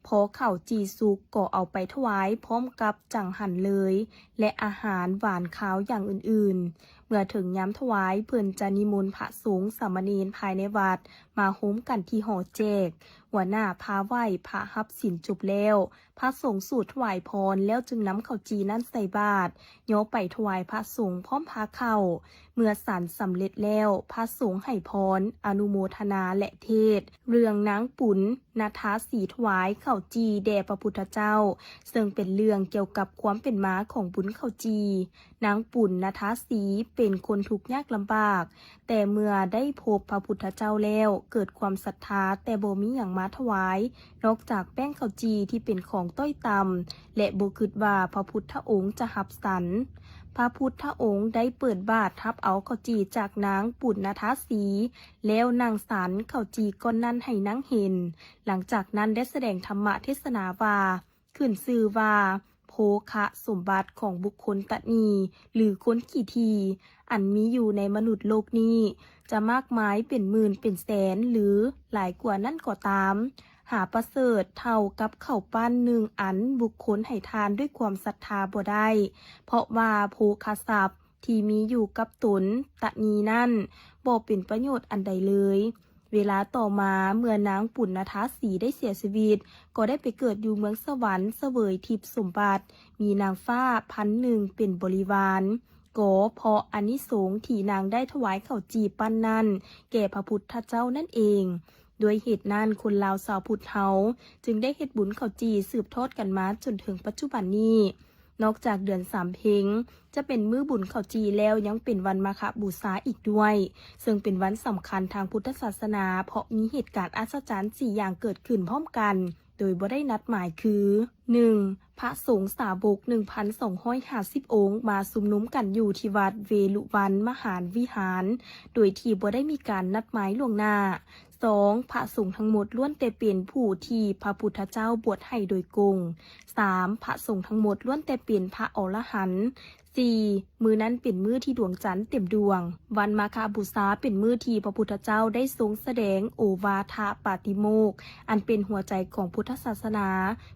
ພໍເຂົ້າຈີ່ສຸກກໍເອົາໄປຖວາຍພ້ອມກັບຈັງຫັນເລີຍ ແລະ ອາຫານຫວານຄາວຢ່າງອື່ນໆ. ເມື່ອເຖິງຍາມຖວາຍ ເພິ່ນຈະນິມົນພະສົງສາມະເນນພາຍໃນວັດມາໂຮມກັນທີ່ຫໍແຈກ. ຫົວໜ້າພາໄຫວ້ພະຮັບສິນຈົບແລ້ວ, ພະສົງສູດຖວາຍພອນແລ້ວຈຶ່ງນຳເຂົ້າຈີ່ນັ້ນໃສ່ບາດ, ຍໍໄປຖວາຍພະສົງພ້ອມພາເຂົ້າ. ເມື່ອສັນສຳເລັດແລ້ວ, ພະສົງໃຫ້ພອນ, ອະນຸໂມທະນາ ແລະ ເທດເລື່ອງນາງປຸນນະທາສີຖວາຍເຂົ້າຈີ່ແດ່ພະພຸດທະເຈົ້າ, ເຊິ່ງເປັນເລື່ອງກ່ຽວກັບຄວາມເປັນມາຂອງບຸນເຂົ້າຈີ່. ນາງປຸນນະທາສີເປັນຄົນທຸກຍາກລຳບາກ, ແຕ່ເມື່ອໄດ້ພົບພະພຸດທະເຈົ້າແລ້ວ ເກີດຄວາມສັດທາ ແຕ່ບໍ່ມີຫຍັງມາຖວາຍ ນອກຈາກແປ້ງເຂົ້າຈີ່ທີ່ເປັນຂອງຕ້ອຍຕ່ຳ ແລະ ບໍ່ຄິດວ່າພະພຸດທະອົງຈະຮັບສັນ. ພະພຸດທະອົງໄດ້ເປີດບາດຮັບເອົາເຂົ້າຈີ່ຈາກນາງປຸນນະທາສີ ແລ້ວນັ່ງສັນເຂົ້າຈີ່ກ້ອນນັ້ນໃຫ້ນາງເຫັນ. ຫຼັງຈາກນັ້ນໄດ້ສະແດງທຳມະເທດສະໜາວ່າ ຂຶ້ນຊື່ວ່າໂພຄະສົມບັດຂອງບຸກຄົນຕະໜີ່ ຫຼື ຄົນຂີ້ຖີ່ ອັນມີຢູ່ໃນມະນຸດໂລກນີ້ ຈະມາກມາຍເປັນໝື່ນເປັນແສນ ຫຼື ຫຼາຍກວ່ານັ້ນກໍຕາມ, ຫາປະເສີດເທົ່າກັບເຂົ້າປັ້ນໜຶ່ງອັນບຸກຄົນໃຫ້ທານດ້ວຍຄວາມສັດທາບໍ່ໄດ້, ເພາະວ່າໂພຄະຊັບທີ່ມີຢູ່ກັບຕົນຕະໜີ່ນັ້ນ ບໍ່ເປັນປະໂຫຍດອັນໃດເລີຍ. ເວລາຕໍ່ມາ ເມື່ອນາງປຸນນະທາສີໄດ້ເສຍຊີວິດ, ກໍໄດ້ໄປເກີດຢູ່ເມືອງສະຫວັນ ສະເຫວີຍທິບສົມບັດ, ມີນາງຟ້າພັນໜຶ່ງເປັນບໍລິວານ, ກໍເພາະອານິສົງທີ່ນາງໄດ້ຖວາຍເຂົ້າຈີ່ປັ້ນນັ້ນ ແກ່ພະພຸດທະເຈົ້ານັ້ນເອງ. ດ້ວຍເຫດນັ້ນ, ຄົນລາວຊາວພຸດເຮົາຈຶ່ງໄດ້ເຮັດບຸນເຂົ້າຈີ່ສືບທອດກັນມາຈົນເຖິງປັດຈຸບັນນີ້. ນອກຈາກເດືອນສາມເພັງຈະເປັນມື້ບຸນເຂົ້າຈີ່ແລ້ວ ຍັງເປັນວັນມາຄະບູຊາອີກດ້ວຍ, ເຊິ່ງເປັນວັນສຳຄັນທາງພຸດທະສາສະໜາ ເພາະມີເຫດການອັດສະຈັນສີ່ຢ່າງເກີດຂຶ້ນພ້ອມກັນໂດຍບໍ່ໄດ້ນັດໝາຍ ຄື ໜຶ່ງ ພະສົງສາວົກໜຶ່ງພັນສອງຮ້ອຍຫ້າສິບອົງມາຊຸມນຸມກັນຢູ່ທີ່ວັດເວລຸວັນມະຫານວິຫານ ໂດຍທີ່ບໍ່ໄດ້ມີການນັດໝາຍລ່ວງໜ້າ. ສອງ ພະສົງທັງໝົດລ້ວນແຕ່ເປັນຜູ້ທີ່ພະພຸດທະເຈົ້າບວດໃຫ້ໂດຍກົງ. ສາມ ພະສົງທັງໝົດລ້ວນແຕ່ເປັນພະອໍລະຫັນ. ສີ່ ມື້ນັ້ນເປັນມື້ທີ່ດວງຈັນເຕັມດວງ. ວັນມາຄະບູຊາເປັນມື້ທີ່ພະພຸດທະເຈົ້າໄດ້ຊົງສະແດງໂອວາທະປາຕິໂມກ ອັນເປັນຫົວໃຈຂອງພຸດທະສາສະໜາ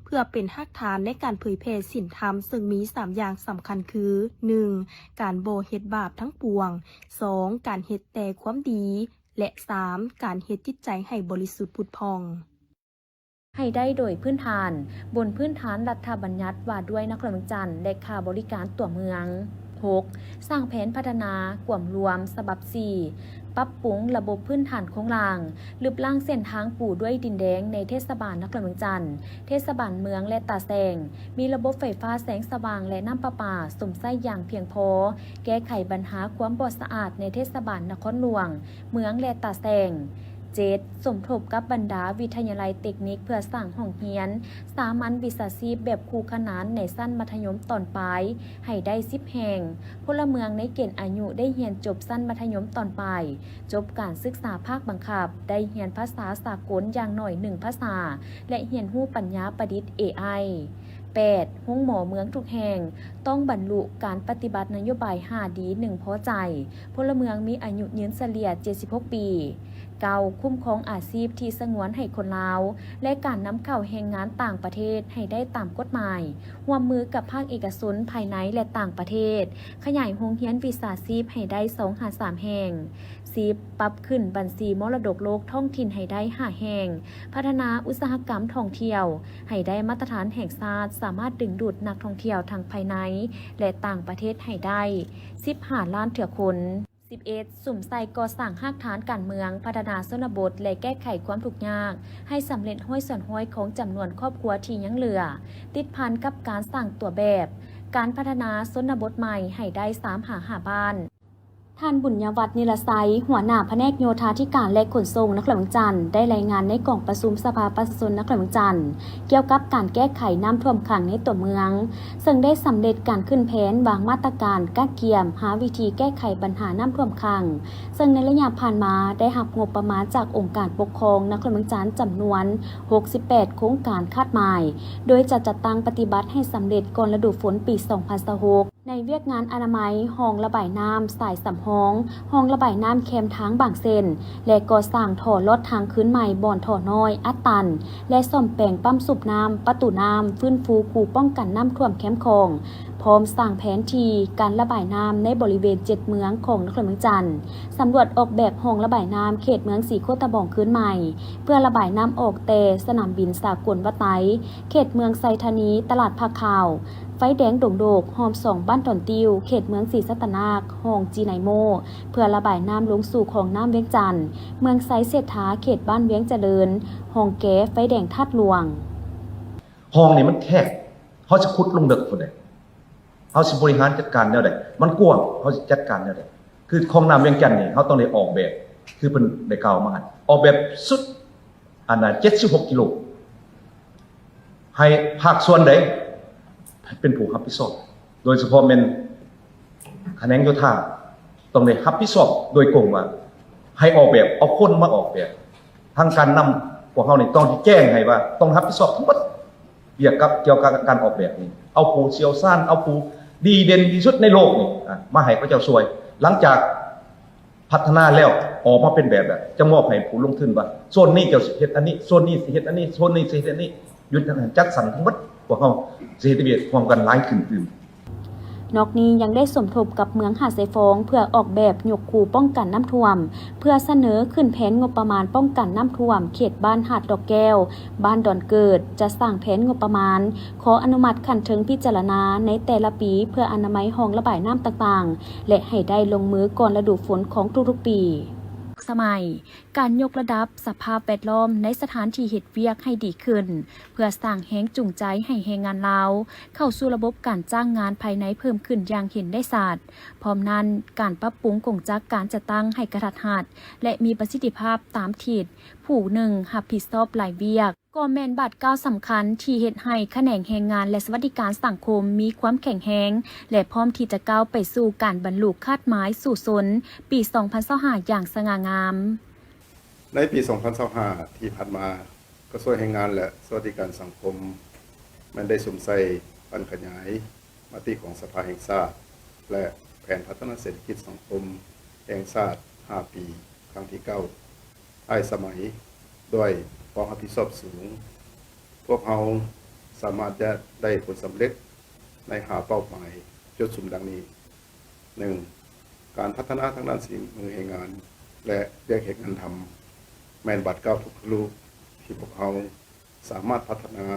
ເພື່ອເປັນຮາກຖານໃນການເຜີຍແຜ່ສິນທຳ ເຊິ່ງມີສາມຢ່າງສຳຄັນຄື ໜຶ່ງ ການບໍ່ເຮັດບາບທັງປວງ, ສອງ ການເຮັດແຕ່ຄວາມດີ ແລະ ສາມ ການເຮັດຈິດໃຈໃຫ້ບໍລິສຸດຜຸດຜ່ອງ. ໃຫ້ໄດ້ໂດຍພື້ນຖານ, ບົນພື້ນຖານລັດຖະບັນຍັດວ່າດ້ວຍນະຄອນຫຼວງວຽງຈັນ ແລະ ຄ່າບໍລິການຕົວເມືອງ. ຫົກ ສ້າງແຜນພັດທະນາກວມລວມສະບັບສີ່ ປັບປຸງລະບົບພື້ນຖານໂຄງລ່າງ, ລຶບລ້າງເສັ້ນທາງປູດ້ວຍດິນແດງໃນເທດສະບານນະຄອນຫຼວງວຽງຈັນ, ເທດສະບານເມືອງ ແລະ ຕາແສງ, ມີລະບົບໄຟຟ້າແສງສະຫວ່າງ ແລະ ນ້ຳປະປາຊົມໃຊ້ຢ່າງພຽງພໍ, ແກ້ໄຂບັນຫາຄວາມບໍ່ສະອາດໃນເທດສະບານນະຄອນຫຼວງ, ເມືອງ ແລະ ຕາແສງ. ເຈັດ ສົມທົບກັບບັນດາວິທະຍາໄລເຕັກນິກເພື່ອສ້າງຫ້ອງຮຽນສາມັນວິຊາຊີບແບບຄູ່ຂະໜານໃນຊັ້ນມັດທະຍົມຕອນປາຍໃຫ້ໄດ້ສິບແຫ່ງ. ພົນລະເມືອງໃນເກນອາຍຸໄດ້ຮຽນຈົບຊັ້ນມັດທະຍົມຕອນປາຍ, ຈົບການສຶກສາພາກບັງຄັບ, ໄດ້ຮຽນພາສາສາກົນຢ່າງໜ້ອຍໜຶ່ງພາສາ ແລະ ຮຽນຮູ້ປັນຍາປະດິດ ເອໄອ. ແປດ ໂຮງໝໍເມືອງທຸກແຫ່ງຕ້ອງບັນລຸການປະຕິບັດນະໂຍບາຍຫ້າດີໜຶ່ງພໍໃຈ. ພົນລະເມືອງມີອາຍຸຍືນສະເລ່ຍເຈັດສິບຫົກປີ. ເກົ້າ ຄຸ້ມຄອງອາຊີບທີ່ສະຫງວນໃຫ້ຄົນລາວ ແລະ ການນຳເຂົ້າແຮງງານຕ່າງປະເທດໃຫ້ໄດ້ຕາມກົດໝາຍ, ຮ່ວມມືກັບພາກເອກະຊົນພາຍໃນ ແລະ ຕ່າງປະເທດ, ຂະຫຍາຍໂຮງຮຽນວິຊາຊີບໃຫ້ໄດ້ສອງຫາສາມແຫ່ງ. ສິບ ປັບຂຶ້ນບັນຊີມໍລະດົກໂລກທ້ອງຖິ່ນໃຫ້ໄດ້ຫ້າແຫ່ງ, ພັດທະນາອຸດສາຫະກຳທ່ອງທ່ຽວໃຫ້ໄດ້ມາດຕະຖານແຫ່ງຊາດ, ສາມາດດຶງດູດນັກທ່ອງທ່ຽວທັງພາຍໃນ ແລະ ຕ່າງປະເທດໃຫ້ໄດ້ສິບຫ້າລ້ານເທື່ອຄົນ. ສິບເອັດ ສຸມໃສ່ກໍ່ສ້າງຮາກຖານການເມືອງ, ພັດທະນາຊົນນະບົດ ແລະ ແກ້ໄຂຄວາມທຸກຍາກໃຫ້ສຳເລັດຮ້ອຍສ່ວນຮ້ອຍຂອງຈຳນວນຄອບຄົວທີ່ຍັງເຫຼືອ, ຕິດພັນກັບການສ້າງຕົວແບບການພັດທະນາຊົນນະບົດໃໝ່ໃຫ້ໄດ້ສາມຫາຫ້າບ້ານ. ທ່ານ ບຸນຍະວັດ ນິລະໄຊ, ຫົວໜ້າພະແນກໂຍທາທິການ ແລະ ຂົນສົ່ງນະຄອນຫຼວງວຽງຈັນ ໄດ້ລາຍງານໃນກອງປະຊຸມສະພາປະຊາຊົນນະຄອນຫຼວງວຽງຈັນ ກ່ຽວກັບການແກ້ໄຂນ້ຳຖ້ວມຂັງໃນຕົວເມືອງ, ເຊິ່ງໄດ້ສຳເລັດການຂຶ້ນແຜນວາງມາດຕະການກະກຽມຫາວິທີແກ້ໄຂບັນຫານ້ຳຖ້ວມຂັງ, ເຊິ່ງໃນໄລຍະຜ່ານມາໄດ້ຮັບງົບປະມານຈາກອົງການປົກຄອງນະຄອນຫຼວງວຽງຈັນຈຳນວນຫົກສິບແປດໂຄງການຄາດໝາຍ, ໂດຍຈະຈັດຕັ້ງປະຕິບັດໃຫ້ສຳເລັດກ່ອນລະດູຝົນປີສອງພັນຊາວຫົກ. ໃນວຽກງານອະນາໄມຮ່ອງລະບາຍນ້ຳສາຍສຳຮອງ, ຮ່ອງລະບາຍນ້ຳແຄມທາງບາງເສັ້ນ ແລະ ກໍ່ສ້າງທໍ່ລອດທາງຄືນໃໝ່ບ່ອນທໍ່ນ້ອຍອັດຕັນ ແລະ ສ້ອມແປງປ້ຳສູບນ້ຳ, ປະຕູນ້ຳ, ຟື້ນຟູຄູປ້ອງກັນນ້ຳຖ້ວມແຄມຂອງ, ພ້ອມສ້າງແຜນທີ່ການລະບາຍນ້ຳໃນບໍລິເວນເຈັດເມືອງຂອງນະຄອນຫຼວງວຽງຈັນ, ສຳຫຼວດອອກແບບຮ່ອງລະບາຍນ້ຳເຂດເມືອງສີໂຄດຕະບອງຄືນໃໝ່, ເພື່ອລະບາຍນ້ຳອອກແຕ່ສະໜາມບິນສາກົນວັດໄຕ, ເຂດເມືອງໄຊທານີ, ຕະຫຼາດຜ້າຂາວ, ໄຟແດງດົງໂດກ, ຮ່ອມສອງບ້ານດອນຕິ້ວ, ເຂດເມືອງສີສັດຕະນາກ, ຮ່ອງຈີໄນໂມ, ເພື່ອລະບາຍນ້ຳລົງສູ່ຂອງນ້ຳວຽງຈັນ, ເມືອງໄຊເສດຖາ, ເຂດບ້ານວຽງຈະເລີນ, ຮ່ອງແກ, ໄຟແດງທາດຫຼວງ. ຮ່ອງນີ້ມັນແຄບ, ເຮົາຊິຂຸດລົງເລິກພຸ້ນເດ້. ເຮົາຊິບໍລິຫານຈັດການແນວໃດ? ມັນກວ້າງ, ເຮົາຊິຈັດການແນວໃດ? ຄືຂອງນ້ຳວຽງຈັນນີ້ ເຮົາຕ້ອງໄດ້ອອກແບບ ຄືເພິ່ນໄດ້ກ່າວມາຫັ້ນ, ອອກແບບສຸດ ອັນນ່າ ເຈັດສິບຫົກກິໂລ ໃຫ້ພາກສ່ວນໃດເປັນຜູ້ຮັບຜິດຊອບ, ໂດຍສະເພາະແມ່ນຂະແໜງໂຍທາ ຕ້ອງໄດ້ຮັບຜິດຊອບໂດຍກົງວ່າ ໃຫ້ອອກແບບ, ເອົາຄົນມາອອກແບບ. ທາງການນຳພວກເຮົານີ້ຕ້ອງຊິແຈ້ງໃຫ້ວ່າ ຕ້ອງຮັບຜິດຊອບທັງໝົດ ວຽກກັບ ກ່ຽວກັບການອອກແບບນີ້ ເອົາຜູ້ຊ່ຽວຊານ, ເອົາຜູ້ດີເດັ່ນທີ່ສຸດໃນໂລກນີ້ ອາ ມາໃຫ້ເຂົາເຈົ້າຊ່ວຍ. ຫຼັງຈາກ ພັດທະນາແລ້ວອອກມາເປັນແບບແລ້ວ ຈະມອບໃຫ້ຜູ້ລົງທຶນວ່າ ໂຊນນີ້ເຈົ້າຊິເຮັດອັນນີ້, ໂຊນນີ້ຊິເຮັດອັນນີ້, ໂຊນນີ້ຊິເຮັດອັນນີ້, ຢຸດອັນນັ້ນ, ຈັດສັນທັງໝົດ, ພວກເຮົາຊິເຮັດວຽກຮ່ວມກັນຫຼາຍຂຶ້ນຕື່ມ. ນອກນີ້ຍັງໄດ້ສົມທົບກັບເມືອງຫາດຊາຍຟອງ ເພື່ອອອກແບບຍົກຄູປ້ອງກັນນ້ຳຖ້ວມ, ເພື່ອສະເໜີຂຶ້ນແຜນງົບປະມານປ້ອງກັນນ້ຳຖ້ວມເຂດບ້ານຫາດດອກແກ້ວ, ບ້ານດອນເກີດ, ຈະສ້າງແຜນງົບປະມານ, ຂໍອະນຸມັດຂັ້ນເທິງພິຈາລະນາໃນແຕ່ລະປີ ເພື່ອອະນາໄມຮ່ອງລະບາຍນ້ຳຕ່າງໆ ແລະ ໃຫ້ໄດ້ລົງມືກ່ອນລະດູຝົນຂອງທຸກໆປີ. ສະໄໝ, ການຍົກລະດັບສະພາບແວດລ້ອມໃນສະຖານທີ່ເຮັດວຽກໃຫ້ດີຂຶ້ນ ເພື່ອສ້າງແຮງຈູງໃຈໃຫ້ແຮງງານລາວເຂົ້າສູ່ລະບົບການຈ້າງງານພາຍໃນເພີ່ມຂຶ້ນຢ່າງເຫັນໄດ້ຊັດ. ພ້ອມນັ້ນ, ການປັບປຸງກົງຈັກການຈັດຕັ້ງໃຫ້ກະທັດຮັດ ແລະ ມີປະສິດທິພາບຕາມທິດ, ຜູ້ໜຶ່ງຮັບຜິດຊອບຫຼາຍວຽກ. ກໍແມ່ນບາດກ້າວສຳຄັນທີ່ເຮັດໃຫ້ຂະແໜງແຮງງານ ແລະ ສະຫວັດດີການສັງຄົມມີຄວາມແຂງແຮງ ແລະ ພ້ອມທີ່ຈະກ້າວໄປສູ່ການບັນລຸຄາດໝາຍສູ້ຊົນປີສອງພັນຊາວຫ້າຢ່າງສະຫງ່າງາມ. ໃນປີສອງພັນຊາວຫ້າທີ່ຜ່ານມາ, ກະຊວງແຮງງານ ແລະ ສະຫວັດດີການສັງຄົມ ແມ່ນໄດ້ສຸມໃສ່ປັ່ນຂະຫຍາຍມະຕິຂອງສະພາແຫ່ງຊາດ ແລະ ແຜນພັດທະນາເສດຖະກິດສັງຄົມແຫ່ງຊາດຫ້າປີ ຄັ້ງທີເກົ້າ ຫຼາຍສະໄໝ ດ້ວຍຄວາມຮັບຜິດຊອບສູງ, ພວກເຮົາສາມາດຈະໄດ້ຜົນສຳເລັດໃນຫ້າເປົ້າໝາຍຈຸດສຸມດັ່ງນີ້: ໜຶ່ງ, ການພັດທະນາທາງດ້ານສີມືແຮງງານ ແລະ ວຽກເຮັດງານທຳ ແມ່ນບາດກ້າວທຸກທະລຸທີ່ພວກເຮົາ ສາມາດພັດທະນາ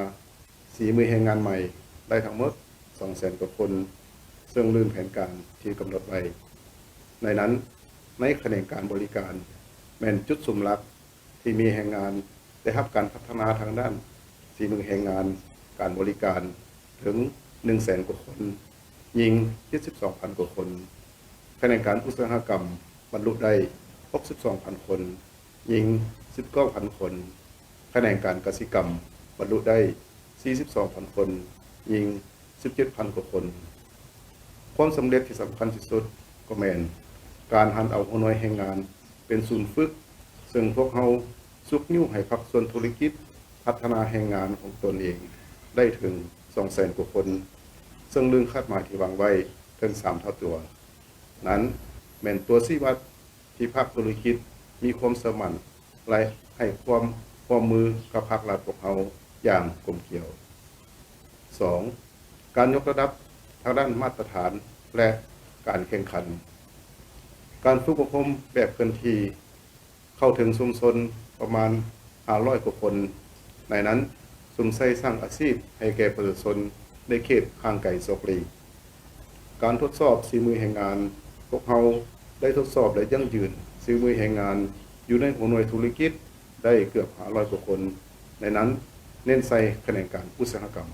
ສີມືແຮງງານໃໝ່ໄດ້ທັງໝົດສອງແສນກວ່າຄົນ, ເຊິ່ງລື່ນແຜນການທີ່ກຳນົດໄວ້. ໃນນັ້ນ, ໃນຂະແໜງການບໍລິການ ແມ່ນຈຸດສຸມຫຼັກທີ່ມີແຮງງານໄດ້ຮັບການພັດທະນາທາງດ້ານສີມືແຮງງານການບໍລິການເຖິງໜຶ່ງແສນກວ່າຄົນ, ຍິງເຈັດສິບສອງພັນກວ່າຄົນ. ຂະແໜງການອຸດສາຫະກຳບັນລຸໄດ້ຫົກສິບສອງພັນຄົນ, ຍິງສິບເກົ້າພັນຄົນ. ຂະແໜງການກະສິກຳບັນລຸໄດ້ສີ່ສິບສອງພັນຄົນ, ຍິງສິບເຈັດພັນກວ່າຄົນ. ຄວາມສຳເລັດທີ່ສຳຄັນທີ່ສຸດກໍແມ່ນການຫັນເອົາຫົວໜ່ວຍແຮງງານເປັນສູນຝຶກ, ເຊິ່ງພວກເຮົາຊຸກຍູ້ໃຫ້ພາກສ່ວນທຸລະກິດພັດທະນາແຮງງານຂອງຕົນເອງໄດ້ເຖິງສອງແສນກວ່າຄົນ, ເຊິ່ງເກີນຄາດໝາຍທີ່ວາງໄວ້ເຖິງສາມເທົ່າຕົວ. ນັ້ນແມ່ນຕົວຊີ້ວັດ ທີ່ພາກທຸລະກິດມີຄວາມເຊື່ອໝັ້ນ ແລະ ໃຫ້ຄວາມຮ່ວມມືກັບພາກລັດພວກເຮົາຢ່າງກົມກຽວ. ສອງ, ການຍົກລະດັບທາງດ້ານມາດຕະຖານ ແລະ ການແຂ່ງຂັນ. ການຝຶກອົບຮົມແບບເຄື່ອນທີ່ເຂົ້າເຖິງຊຸມຊົນປະມານຫ້າຮ້ອຍກວ່າຄົນ, ໃນນັ້ນສຸມໃສ່ສ້າງອາຊີບໃຫ້ແກ່ປະຊາຊົນໃນເຂດຫ່າງໄກສອກຫຼີກ. ການທົດສອບສີມືແຮງງານ, ພວກເຮົາໄດ້ທົດສອບ ແລະ ຢັ້ງຢືນສີມືແຮງງານຢູ່ໃນຫົວໜ່ວຍທຸລະກິດໄດ້ເກືອບຫ້າຮ້ອຍກວ່າຄົນ, ໃນນັ້ນເນັ້ນໃສ່ຂະແໜງການອຸດສາຫະກຳ.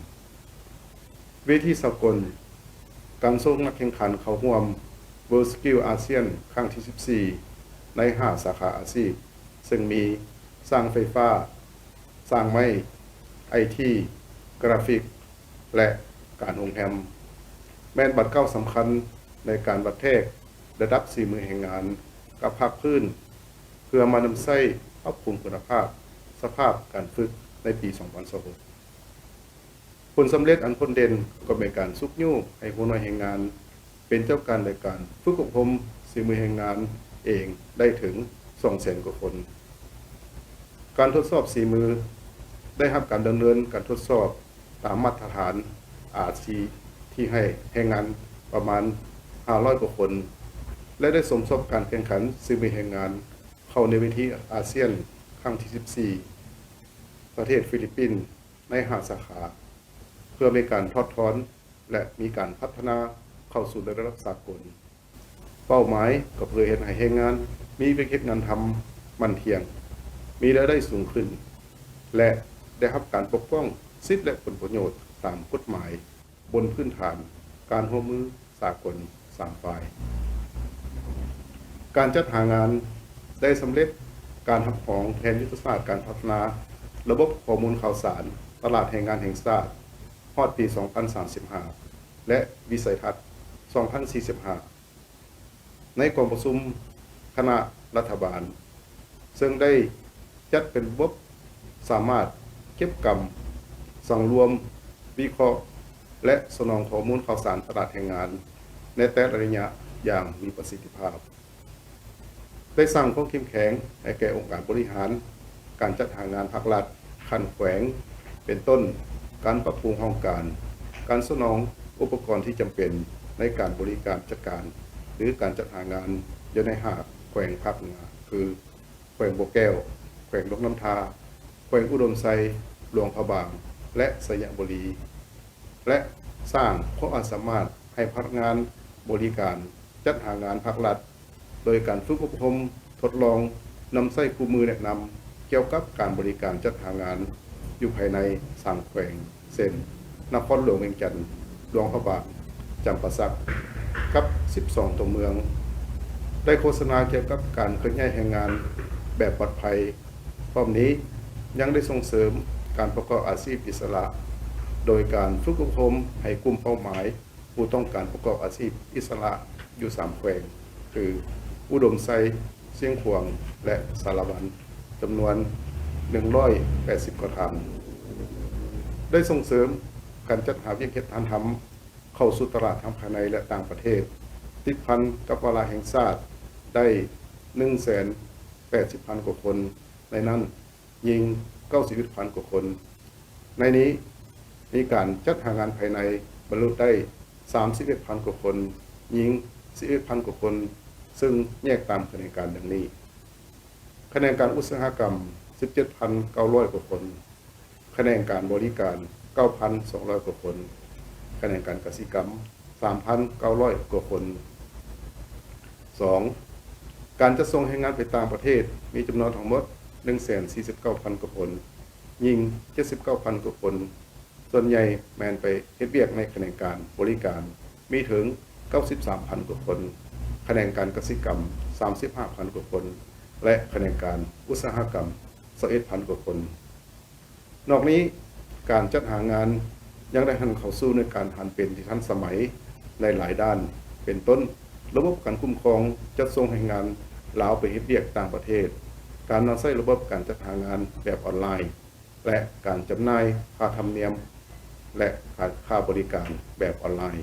ເວທີສາກົນ, ການສົ່ງນັກແຂ່ງຂັນເຂົ້າຮ່ວມ World Skill ASEAN ຄັ້ງທີສິບສີ່ ໃນຫ້າສາຂາອາຊີບ, ເຊິ່ງມີຊ່າງໄຟຟ້າ, ຊ່າງໄມ້, ໄອທີ, ກຣາຟິກ ແລະ ການໂຮງແຮມ ແມ່ນບາດກ້າວສຳຄັນໃນການວັດແທກລະດັບສີມືແຮງງານກັບພາກພື້ນ ເພື່ອມານຳໃຊ້ປັບປຸງຄຸນນະພາບສະພາບການຝຶກໃນປີສອງພັນຊາວຫົກ. ຜົນສຳເລັດອັນໂດດເດັ່ນກໍແມ່ນການຊຸກຍູ້ໃຫ້ຫົວໜ່ວຍແຮງງານ ເປັນເຈົ້າການໃນການຝຶກອົບຮົມສີມືແຮງງານເອງໄດ້ເຖິງສອງແສນກວ່າຄົນ. ການທົດສອບສີມື ໄດ້ຮັບການດຳເນີນການທົດສອບຕາມມາດຕະຖານ RCT ໃຫ້ແຮງງານປະມານຫ້າຮ້ອຍກວ່າຄົນ ແລະ ໄດ້ສົມທົບການແຂ່ງຂັນສີມືແຮງງານເຂົ້າໃນເວທີອາຊຽນຄັ້ງທີສິບສີ່ ປະເທດຟີລິບປິນ ໃນຫ້າສາຂາ ເພື່ອມີການຖອດຖອນ ແລະ ມີການພັດທະນາເຂົ້າສູ່ລະດັບສາກົນ. ເປົ້າໝາຍກໍເພື່ອເຮັດໃຫ້ແຮງງານມີວຽກເຮັດງານທຳໝັ້ນທ່ຽງ, ມີລາຍໄດ້ສູງຂຶ້ນ ແລະ ໄດ້ຮັບການປົກປ້ອງສິດ ແລະ ຜົນປະໂຫຍດຕາມກົດໝາຍ ບົນພື້ນຖານການຮ່ວມມືສາກົນສາມຝ່າຍ. ການຈັດຫາງານໄດ້ສຳເລັດການຮັບຮອງແຜນຍຸດທະສາດການພັດທະນາລະບົບຂໍ້ມູນຂ່າວສານຕະຫຼາດແຮງງານແຫ່ງຊາດ ຮອດປີສອງພັນສາມສິບຫ້າ ແລະ ວິໄສທັດສອງພັນສີ່ສິບຫ້າ ໃນກອງປະຊຸມຄະນະລັດຖະບານ ເຊິ່ງໄດ້ຈັດເປັນລະບົບສາມາດເກັບກຳ, ສັງລວມ, ວິເຄາະ ແລະ ສະໜອງຂໍ້ມູນຂ່າວສານຕະຫຼາດແຮງງານໃນແຕ່ລະໄລຍະຢ່າງມີປະສິດທິພາບ. ໄດ້ສ້າງຄວາມເຂັ້ມແຂງໃຫ້ແກ່ອົງການບໍລິຫານການຈັດຫາງານພາກລັດຂັ້ນແຂວງ ເປັນຕົ້ນ ການປັບປຸງຫ້ອງການ, ການສະໜອງອຸປະກອນທີ່ຈຳເປັນໃນການບໍລິການຈັດການ ຫຼື ການຈັດຫາງານຢູ່ໃນຫ້າແຂວງພາກເໜືອ ຄື ແຂວງບໍ່ແກ້ວ, ແຂວງຫຼວງນ້ຳທາ, ແຂວງອຸດົມໄຊ, ຫຼວງພະບາງ ແລະ ໄຊຍະບູລີ ແລະ ສ້າງຄວາມອາດສາມາດໃຫ້ພະນັກງານບໍລິການຈັດຫາງານພາກລັດ ໂດຍການຝຶກອົບຮົມທົດລອງນຳໃຊ້ຄູ່ມືແນະນຳກ່ຽວກັບການບໍລິການຈັດຫາງານຢູ່ພາຍໃນສາມແຂວງ ເຊັ່ນ ນະຄອນຫຼວງວຽງຈັນ, ຫຼວງພະບາງ, ຈຳປາສັກ ກັບສິບສອງຕົວເມືອງ, ໄດ້ໂຄສະນາກ່ຽວກັບການເຄື່ອນຍ້າຍແຮງງານແບບປອດໄພ. ພ້ອມນີ້ຍັງໄດ້ສົ່ງເສີມການປະກອບອາຊີບອິດສະຫຼະ ໂດຍການຝຶກອົບຮົມໃຫ້ກຸ່ມເປົ້າໝາຍ ຜູ້ຕ້ອງການປະກອບອາຊີບອິດສະຫຼະຢູ່ສາມແຂວງ ຄື ອຸດົມໄຊ, ຊຽງຂວາງ ແລະ ສາລະວັນ ຈຳນວນໜຶ່ງຮ້ອຍແປດສິບກວ່າທ່ານ. ໄດ້ສົ່ງເສີມການຈັດຫາວຽກເຮັດງານທຳເຂົ້າສູ່ຕະຫຼາດທັງພາຍໃນ ແລະ ຕ່າງປະເທດ ສິດພັນກັບວາລະແຫ່ງຊາດໄດ້ໜຶ່ງແສນແປດສິບພັນກວ່າຄົນ, ໃນນັ້ນຍິງເກົ້າສິບເອັດພັນກວ່າຄົນ. ໃນນີ້ມີການຈັດຫາງານພາຍໃນບັນລຸໄດ້ສາມສິບເອັດພັນກວ່າຄົນ, ຍິງສິບເອັດພັນກວ່າຄົນ, ເຊິ່ງແຍກຕາມຂະແໜງການດັ່ງນີ້: ຂະແໜງການອຸດສາຫະກຳສິບເຈັດພັນເກົ້າຮ້ອຍກວ່າຄົນ, ຂະແໜງການບໍລິການເກົ້າພັນສອງຮ້ອຍກວ່າຄົນ, ຂະແໜງການກະສິກຳສາມພັນເກົ້າຮ້ອຍກວ່າຄົນ. ສອງ, ການຈັດສົ່ງແຮງງານໄປຕ່າງປະເທດມີຈຳນວນທັງໝົດໜຶ່ງແສນສີ່ສິບເກົ້າພັນກວ່າຄົນ, ຍິງເຈັດສິບເກົ້າພັນກວ່າຄົນ, ສ່ວນໃຫຍ່ແມ່ນໄປເຮັດວຽກໃນຂະແໜງການບໍລິການ ມີເຖິງເກົ້າສິບສາມພັນກວ່າຄົນ, ຂະແໜງການກະສິກຳສາມສິບຫ້າພັນກວ່າຄົນ ແລະ ຂະແໜງການອຸດສາຫະກຳຊາວເອັດພັນກວ່າຄົນ. ນອກນີ້, ການຈັດຫາງານຍັງໄດ້ຫັນເຂົ້າສູ່ໃນການຫັນເປັນທີ່ທັນສະໄໝໃນຫຼາຍດ້ານ, ເປັນຕົ້ນ ລະບົບການຄຸ້ມຄອງຈັດສົ່ງແຮງງານລາວໄປເຮັດວຽກຕ່າງປະເທດ, ການນຳໃຊ້ລະບົບການຈັດຫາງານແບບອອນລາຍ ແລະ ການຈຳໜ່າຍຄ່າທຳນຽມ ແລະ ຄ່າ ຄ່າບໍລິການແບບອອນລາຍ.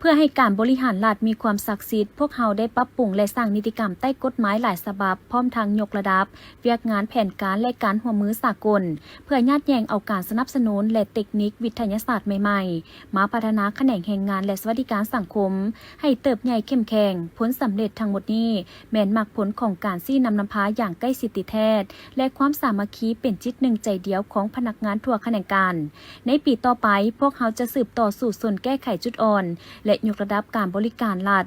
ເພື່ອໃຫ້ການບໍລິຫານລັດມີຄວາມສັກສິດ, ພວກເຮົາໄດ້ປັບປຸງ ແລະ ສ້າງນິຕິກຳໃຕ້ກົດໝາຍຫຼາຍສະບັບ, ພ້ອມທັງຍົກລະດັບວຽກງານແຜນການ ແລະ ການຮ່ວມມືສາກົນ, ເພື່ອຍາດແຍ່ງເອົາການສະໜັບສະໜູນ ແລະ ເຕັກນິກວິທະຍາສາດໃໝ່ໆ ມາພັດທະນາຂະແໜງແຮງງານ ແລະ ສະຫວັດດີການສັງຄົມ ໃຫ້ເຕີບໃຫຍ່ເຂັ້ມແຂງ. ຜົນສຳເລັດທັງໝົດນີ້ ແມ່ນໝາກຜົນຂອງການຊີ້ນຳນຳພາຢ່າງໃກ້ຊິດຕິດແທດ ແລະ ຄວາມສາມັກຄີເປັນຈິດໜຶ່ງໃຈດຽວຂອງພະນັກງານທົ່ວຂະແໜງການ. ໃນປີຕໍ່ໄປ, ພວກເຮົາຈະສືບຕໍ່ສູ້ຊົນແກ້ໄຂຈຸດອ່ອນ ແລະ ຍົກລະດັບການບໍລິການລັດ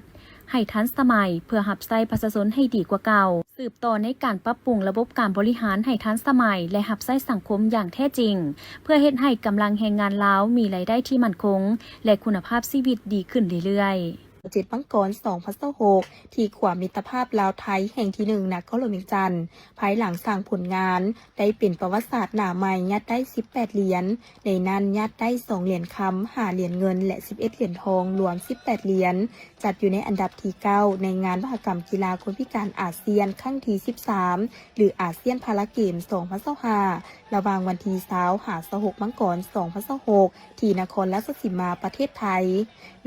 ໃຫ້ທັນສະໄໝ ເພື່ອຮັບໃຊ້ປະຊາຊົນໃຫ້ດີກວ່າເກົ່າ, ສືບຕໍ່ໃນການປັບປຸງລະບົບການບໍລິຫານໃຫ້ທັນສະໄໝ ແລະ ຮັບໃຊ້ສັງຄົມຢ່າງແທ້ຈິງ, ເພື່ອເຮັດໃຫ້ກຳລັງແຮງງານລາວມີລາຍໄດ້ທີ່ໝັ້ນຄົງ ແລະ ຄຸນນະພາບຊີວິດດີຂຶ້ນເລື້ອຍໆ. ເຈັດມັງກອນ ສອງພັນຊາວຫົກ ທີ່ຂົວມິດຕະພາບລາວ-ໄທແຫ່ງທີໜຶ່ງ ນະຄອນຫຼວງວຽງຈັນ ພາຍຫຼັງສ້າງຜົນງານໄດ້ເປັນປະຫວັດສາດໜ້າໃໝ່, ຍາດໄດ້ສິບແປດຫຼຽນ, ໃນນັ້ນຍາດໄດ້ສອງຫຼຽນຄຳ, ຫ້າຫຼຽນເງິນ ແລະ ສິບເອັດຫຼຽນທອງ, ລວມສິບແປດຫຼຽນ, ຈັດຢູ່ໃນອັນດັບທີເກົ້າ ໃນງານມະຫະກຳກິລາຄົນພິການອາຊຽນຄັ້ງທີສິບສາມ ຫຼື ອາຊຽນພາລາເກມ ສອງພັນຊາວຫ້າ ລະຫວ່າງວັນທີຊາວ ຫາ ຊາວຫົກ ມັງກອນ ສອງພັນຊາວຫົກ ທີ່ນະຄອນລາຊະສີມາ ປະເທດໄທ,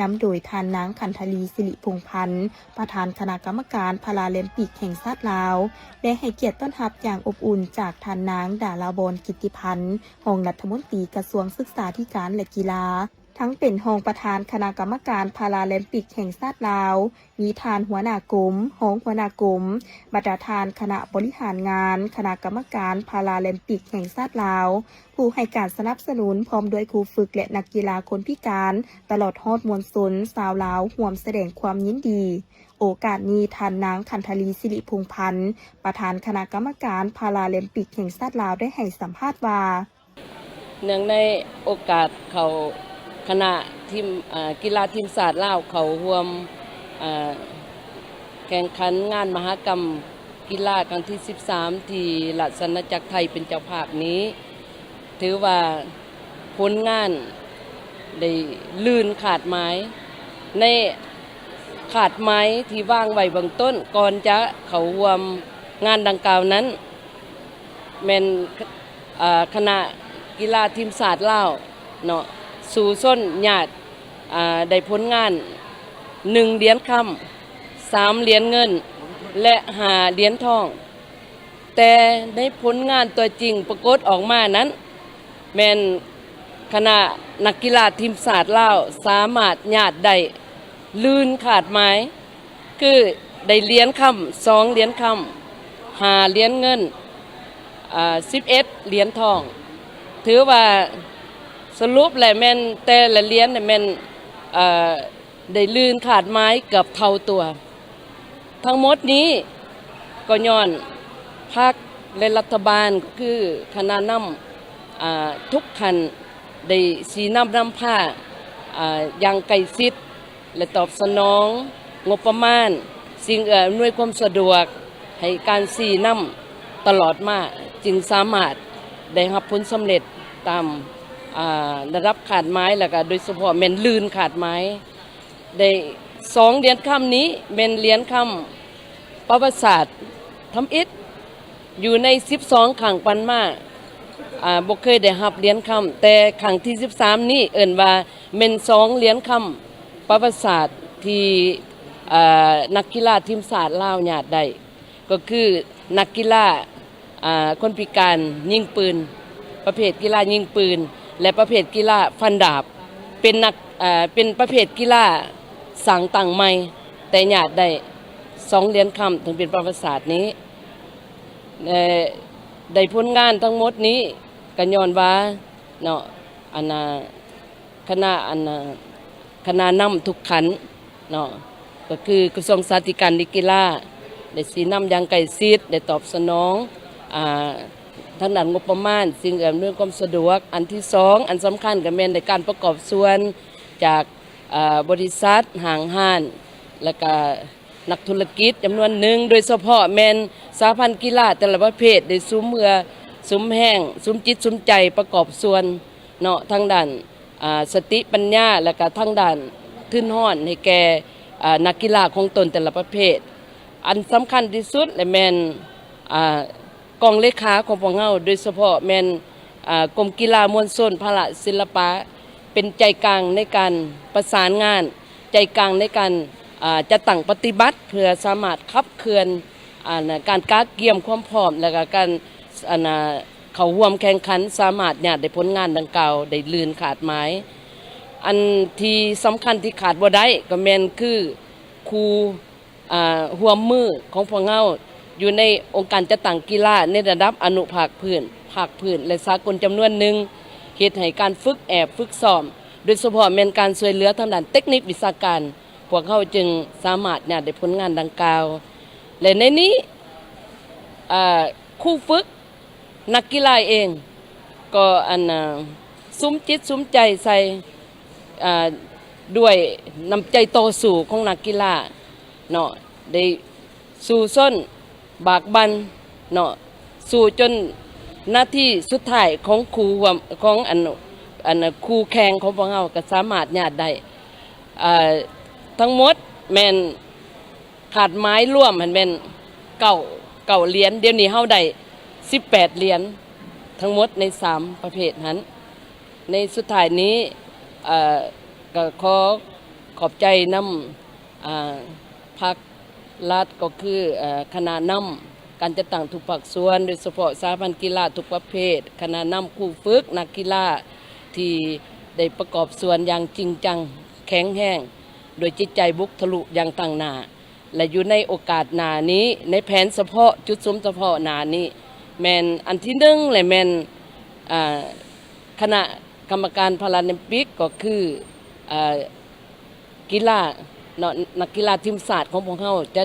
ນຳໂດຍທ່ານນາງ ຂັນທະລີ ສິລິພົງພັນ ປະທານຄະນະກຳມະການພາລາແລມປິກແຫ່ງຊາດລາວ ໄດ້ໃຫ້ກຽດຕ້ອນຮັບຢ່າງອົບອຸ່ນຈາກທ່ານນາງ ດາລາວອນ ກິດຕິພັນ ຮອງລັດຖະມົນຕີກະຊວງສຶກສາທິການ ແລະ ກິລາ, ທັງເປັນຮອງປະທານຄະນະກຳມະການພາລາແລມປິກແຫ່ງຊາດລາວ, ມີທ່ານຫົວໜ້າກົມ, ຮອງຫົວໜ້າກົມ, ບັນດາທ່ານຄະນະບໍລິຫານງານຄະນະກຳມະການພາລາແລມປິກແຫ່ງຊາດລາວ, ຜູ້ໃຫ້ການສະໜັບສະໜູນ ພ້ອມດ້ວຍຄູຝຶກ ແລະ ນັກກິລາຄົນພິການ, ຕະຫຼອດຮອດມວນຊົນຊາວລາວ ຮ່ວມສະແດງຄວາມຍິນດີ. ໂອກາດນີ້, ທ່ານນາງ ຂັນທະລີ ສິລິພົງພັນ ປະທານຄະນະກຳມະການພາລາແລມປິກແຫ່ງຊາດລາວ ໄດ້ໃຫ້ສຳພາດວ່າ: ເນື່ອງໃນໂອກາດເຂົ້າຄະນະທີມ ອາ ກິລາທີມຊາດລາວເຂົ້າຮ່ວມ ອາ ແຂ່ງຂັນງານມະຫະກຳກິລາຄັ້ງທີສິບສາມ ທີ່ລາຊະອານາຈັກໄທເປັນເຈົ້າພາບນີ້, ຖືວ່າຜົນງານໄດ້ລື່ນຄາດໝາຍ ໃນຄາດໝາຍທີ່ວາງໄວ້ເບື້ອງຕົ້ນ ກ່ອນຈະເຂົ້າຮ່ວມງານດັ່ງກ່າວນັ້ນ ແມ່ນ ອາ ຄະນະກິລາທີມຊາດລາວເນາະ ສູ້ຊົນຍາດ ອາ ໄດ້ຜົນງານໜຶ່ງຫຼຽນຄຳ, ສາມຫຼຽນເງິນ ແລະ ຫ້າຫຼຽນທອງ. ແຕ່ໃນຜົນງານຕົວຈິງປາກົດອອກມານັ້ນ ແມ່ນຄະນະນັກກິລາທີມຊາດລາວສາມາດຍາດໄດ້ລື່ນຄາດໝາຍ ຄືໄດ້ຫຼຽນຄຳສອງຫຼຽນຄຳ, ຫ້າຫຼຽນເງິນ, ອາ ສິບເອັດຫຼຽນທອງ. ຖືວ່າສະຫຼຸບແລ້ວແມ່ນແຕ່ລະຫຼຽນນີ້ແມ່ນ ເອີ ໄດ້ລື່ນຄາດໝາຍເກືອບເທົ່າຕົວ. ທັງໝົດນີ້ກໍຍ້ອນພັກ ແລະ ລັດຖະບານ ຄືຄະນະນຳ ອາ ທຸກທ່ານ ໄດ້ຊີ້ນຳນຳພາ ອາ ຢ່າງໃກ້ຊິດ ແລະ ຕອບສະໜອງງົບປະມານ, ສິ່ງເອື້ອອຳນວຍຄວາມສະດວກໃຫ້ການຊີ້ນຳຕະຫຼອດມາ, ຈຶ່ງສາມາດໄດ້ຮັບຜົນສຳເລັດຕາມ ອາ ລະດັບຄາດໝາຍ ແລະ ກະໂດຍສະເພາະແມ່ນລື່ນຄາດໝາຍ. ໄດ້ສອງຫຼຽນຄຳນີ້ແມ່ນຫຼຽນຄຳປະຫວັດສາດທຳອິດ ຢູ່ໃນສິບສອງຄັ້ງຜ່ານມາ ອາ ບໍ່ເຄີຍໄດ້ຮັບຫຼຽນຄຳ, ແຕ່ຄັ້ງທີສິບສາມນີ້ເອີ້ນວ່າແມ່ນສອງຫຼຽນຄຳປະຫວັດສາດ ທີ່ ເອີ່ ນັກກິລາທີມຊາດລາວຍາດໄດ້ ກໍຄືນັກກິລາ ອ່າ ຄົນພິການຍິງປືນ ປະເພດກິລາຍິງປືນ ແລະ ປະເພດກິລາຟັນດາບ ເປັນນັກ ເອີ່ ເປັນປະເພດກິລາສ້າງຕັ້ງໃໝ່ ແຕ່ຍາດໄດ້ສອງຫຼຽນຄຳ ເຖິງເປັນປະຫວັດສາດນີ້ ແລະ ໄດ້ຜົນງານທັງໝົດນີ້ ກໍຍ້ອນວ່າເນາະ ອັນນ່າ ຄະນະ ອັນນ່າ ຄະນະນຳທຸກຂັ້ນເນາະ ກໍຄືກະຊວງສະຫວັດດີການ ແລະ ກິລາ ໄດ້ຊີ້ນຳຢ່າງໃກ້ຊິດ ໄດ້ຕອບສະໜອງ ອ່າ ທາງດ້ານງົບປະມານ ສິ່ງອຳນວຍຄວາມສະດວກ. ອັນທີສອງ ອັນສຳຄັນກໍແມ່ນໄດ້ການປະກອບສ່ວນຈາກ ເອີ່ ບໍລິສັດ, ຫ້າງຮ້ານ ແລ້ວກະນັກທຸລະກິດຈຳນວນໜຶ່ງ ໂດຍສະເພາະແມ່ນສະຫະພັນກິລາແຕ່ລະປະເພດ ໄດ້ສຸມເຫື່ອສຸມແຮງ ສຸມຈິດສຸມໃຈປະກອບສ່ວນເນາະ ທາງດ້ານ ອ່າ ສະຕິປັນຍາ ແລ້ວກະທາງດ້ານທຶນຮອນໃຫ້ແກ່ ອ່າ ນັກກິລາຂອງຕົນແຕ່ລະປະເພດ. ອັນສຳຄັນທີ່ສຸດແລະແມ່ນ ອ່າ ກອງເລຂາຂອງພວກເຮົາ ໂດຍສະເພາະແມ່ນ ອ່າ ກົມກິລາມວນຊົນ ພະລະ ສິລະປະ ເປັນໃຈກາງໃນການປະສານງານ ໃຈກາງໃນການ ອ່າ ຈັດຕັ້ງປະຕິບັດ ເພື່ອສາມາດຂັບເຄື່ອນ ອັນ ການກະກຽມຄວາມພ້ອມ ແລ້ວກະການ ອັນ ເຂົ້າຮ່ວມແຂ່ງຂັນ ສາມາດຍາດໄດ້ຜົນງານດັ່ງກ່າວໄດ້ລື່ນຄາດໝາຍ. ອັນທີ່ສຳຄັນທີ່ຂາດບໍ່ໄດ້ກໍແມ່ນຄືຄູ ອ່າ ຮ່ວມມືຂອງພວກເຮົາຢູ່ໃນອົງການຈັດຕັ້ງກິລາໃນລະດັບອະນຸພາກພື້ນ, ພາກພື້ນ ແລະ ສາກົນຈຳນວນໜຶ່ງ ເຮັດໃຫ້ການຝຶກແອບຝຶກຊ້ອມ ໂດຍສະເພາະແມ່ນການຊ່ວຍເຫຼືອທາງດ້ານເຕັກນິກວິຊາການ ພວກເຮົາຈຶ່ງສາມາດຍາດໄດ້ຜົນງານດັ່ງກ່າວ ແລະ ໃນນີ້ ເອີ່ ຄູຝຶກ ນັກກິລາເອງກໍ ອັນ ເອີ່ ສຸມຈິດສຸມໃຈໃສ່ ເອີ່ ດ້ວຍນ້ຳໃຈຕໍ່ສູ້ຂອງນັກກິລາເນາະ ໄດ້ສູ້ຊົນບາກບັ່ນເນາະ ສູ້ຈົນນາທີສຸດທ້າຍຂອງຄູ່ຮ່ວມ ຂອງ ອັນ ອັນ ຄູ່ແຂ່ງຂອງພວກເຮົາກໍສາມາດຍາດໄດ້ ເອີ່ ທັງໝົດແມ່ນ ຄາດໝາຍລວມຫັ້ນແມ່ນເກົ້າ ເກົ້າຫຼຽນ ດຽວນີ້ເຮົາໄດ້ສິບແປດຫຼຽນ ທັງໝົດໃນສາມປະເພດຫັ້ນ. ໃນສຸດທ້າຍນີ້ ເອີ່ ກໍຂໍຂອບໃຈນຳ ອ່າ ພັກລັດ ກໍຄື ເອີ່ ຄະນະນຳການຈັດຕັ້ງທຸກພາກສ່ວນ ໂດຍສະເພາະສະຫະພັນກິລາທຸກປະເພດ, ຄະນະນຳຄູຝຶກ, ນັກກິລາທີ່ໄດ້ປະກອບສ່ວນຢ່າງຈິງຈັງ, ແຂງແຮງ, ດ້ວຍຈິດໃຈບຸກທະລຸຢ່າງຕັ້ງໜ້າ ແລະ ຢູ່ໃນໂອກາດໜ້ານີ້ ໃນແຜນສະເພາະ, ຈຸດສຸມສະເພາະໜ້ານີ້ ແມ່ນອັນທີໜຶ່ງ ແລະ ແມ່ນ ອ່າ ຄະນະກຳມະການພາຣາລິມປິກ ກໍຄື ອ່າ ກິລາເນາະ, ນັກກິລາທີມຊາດຂອງພວກເຮົາຈະ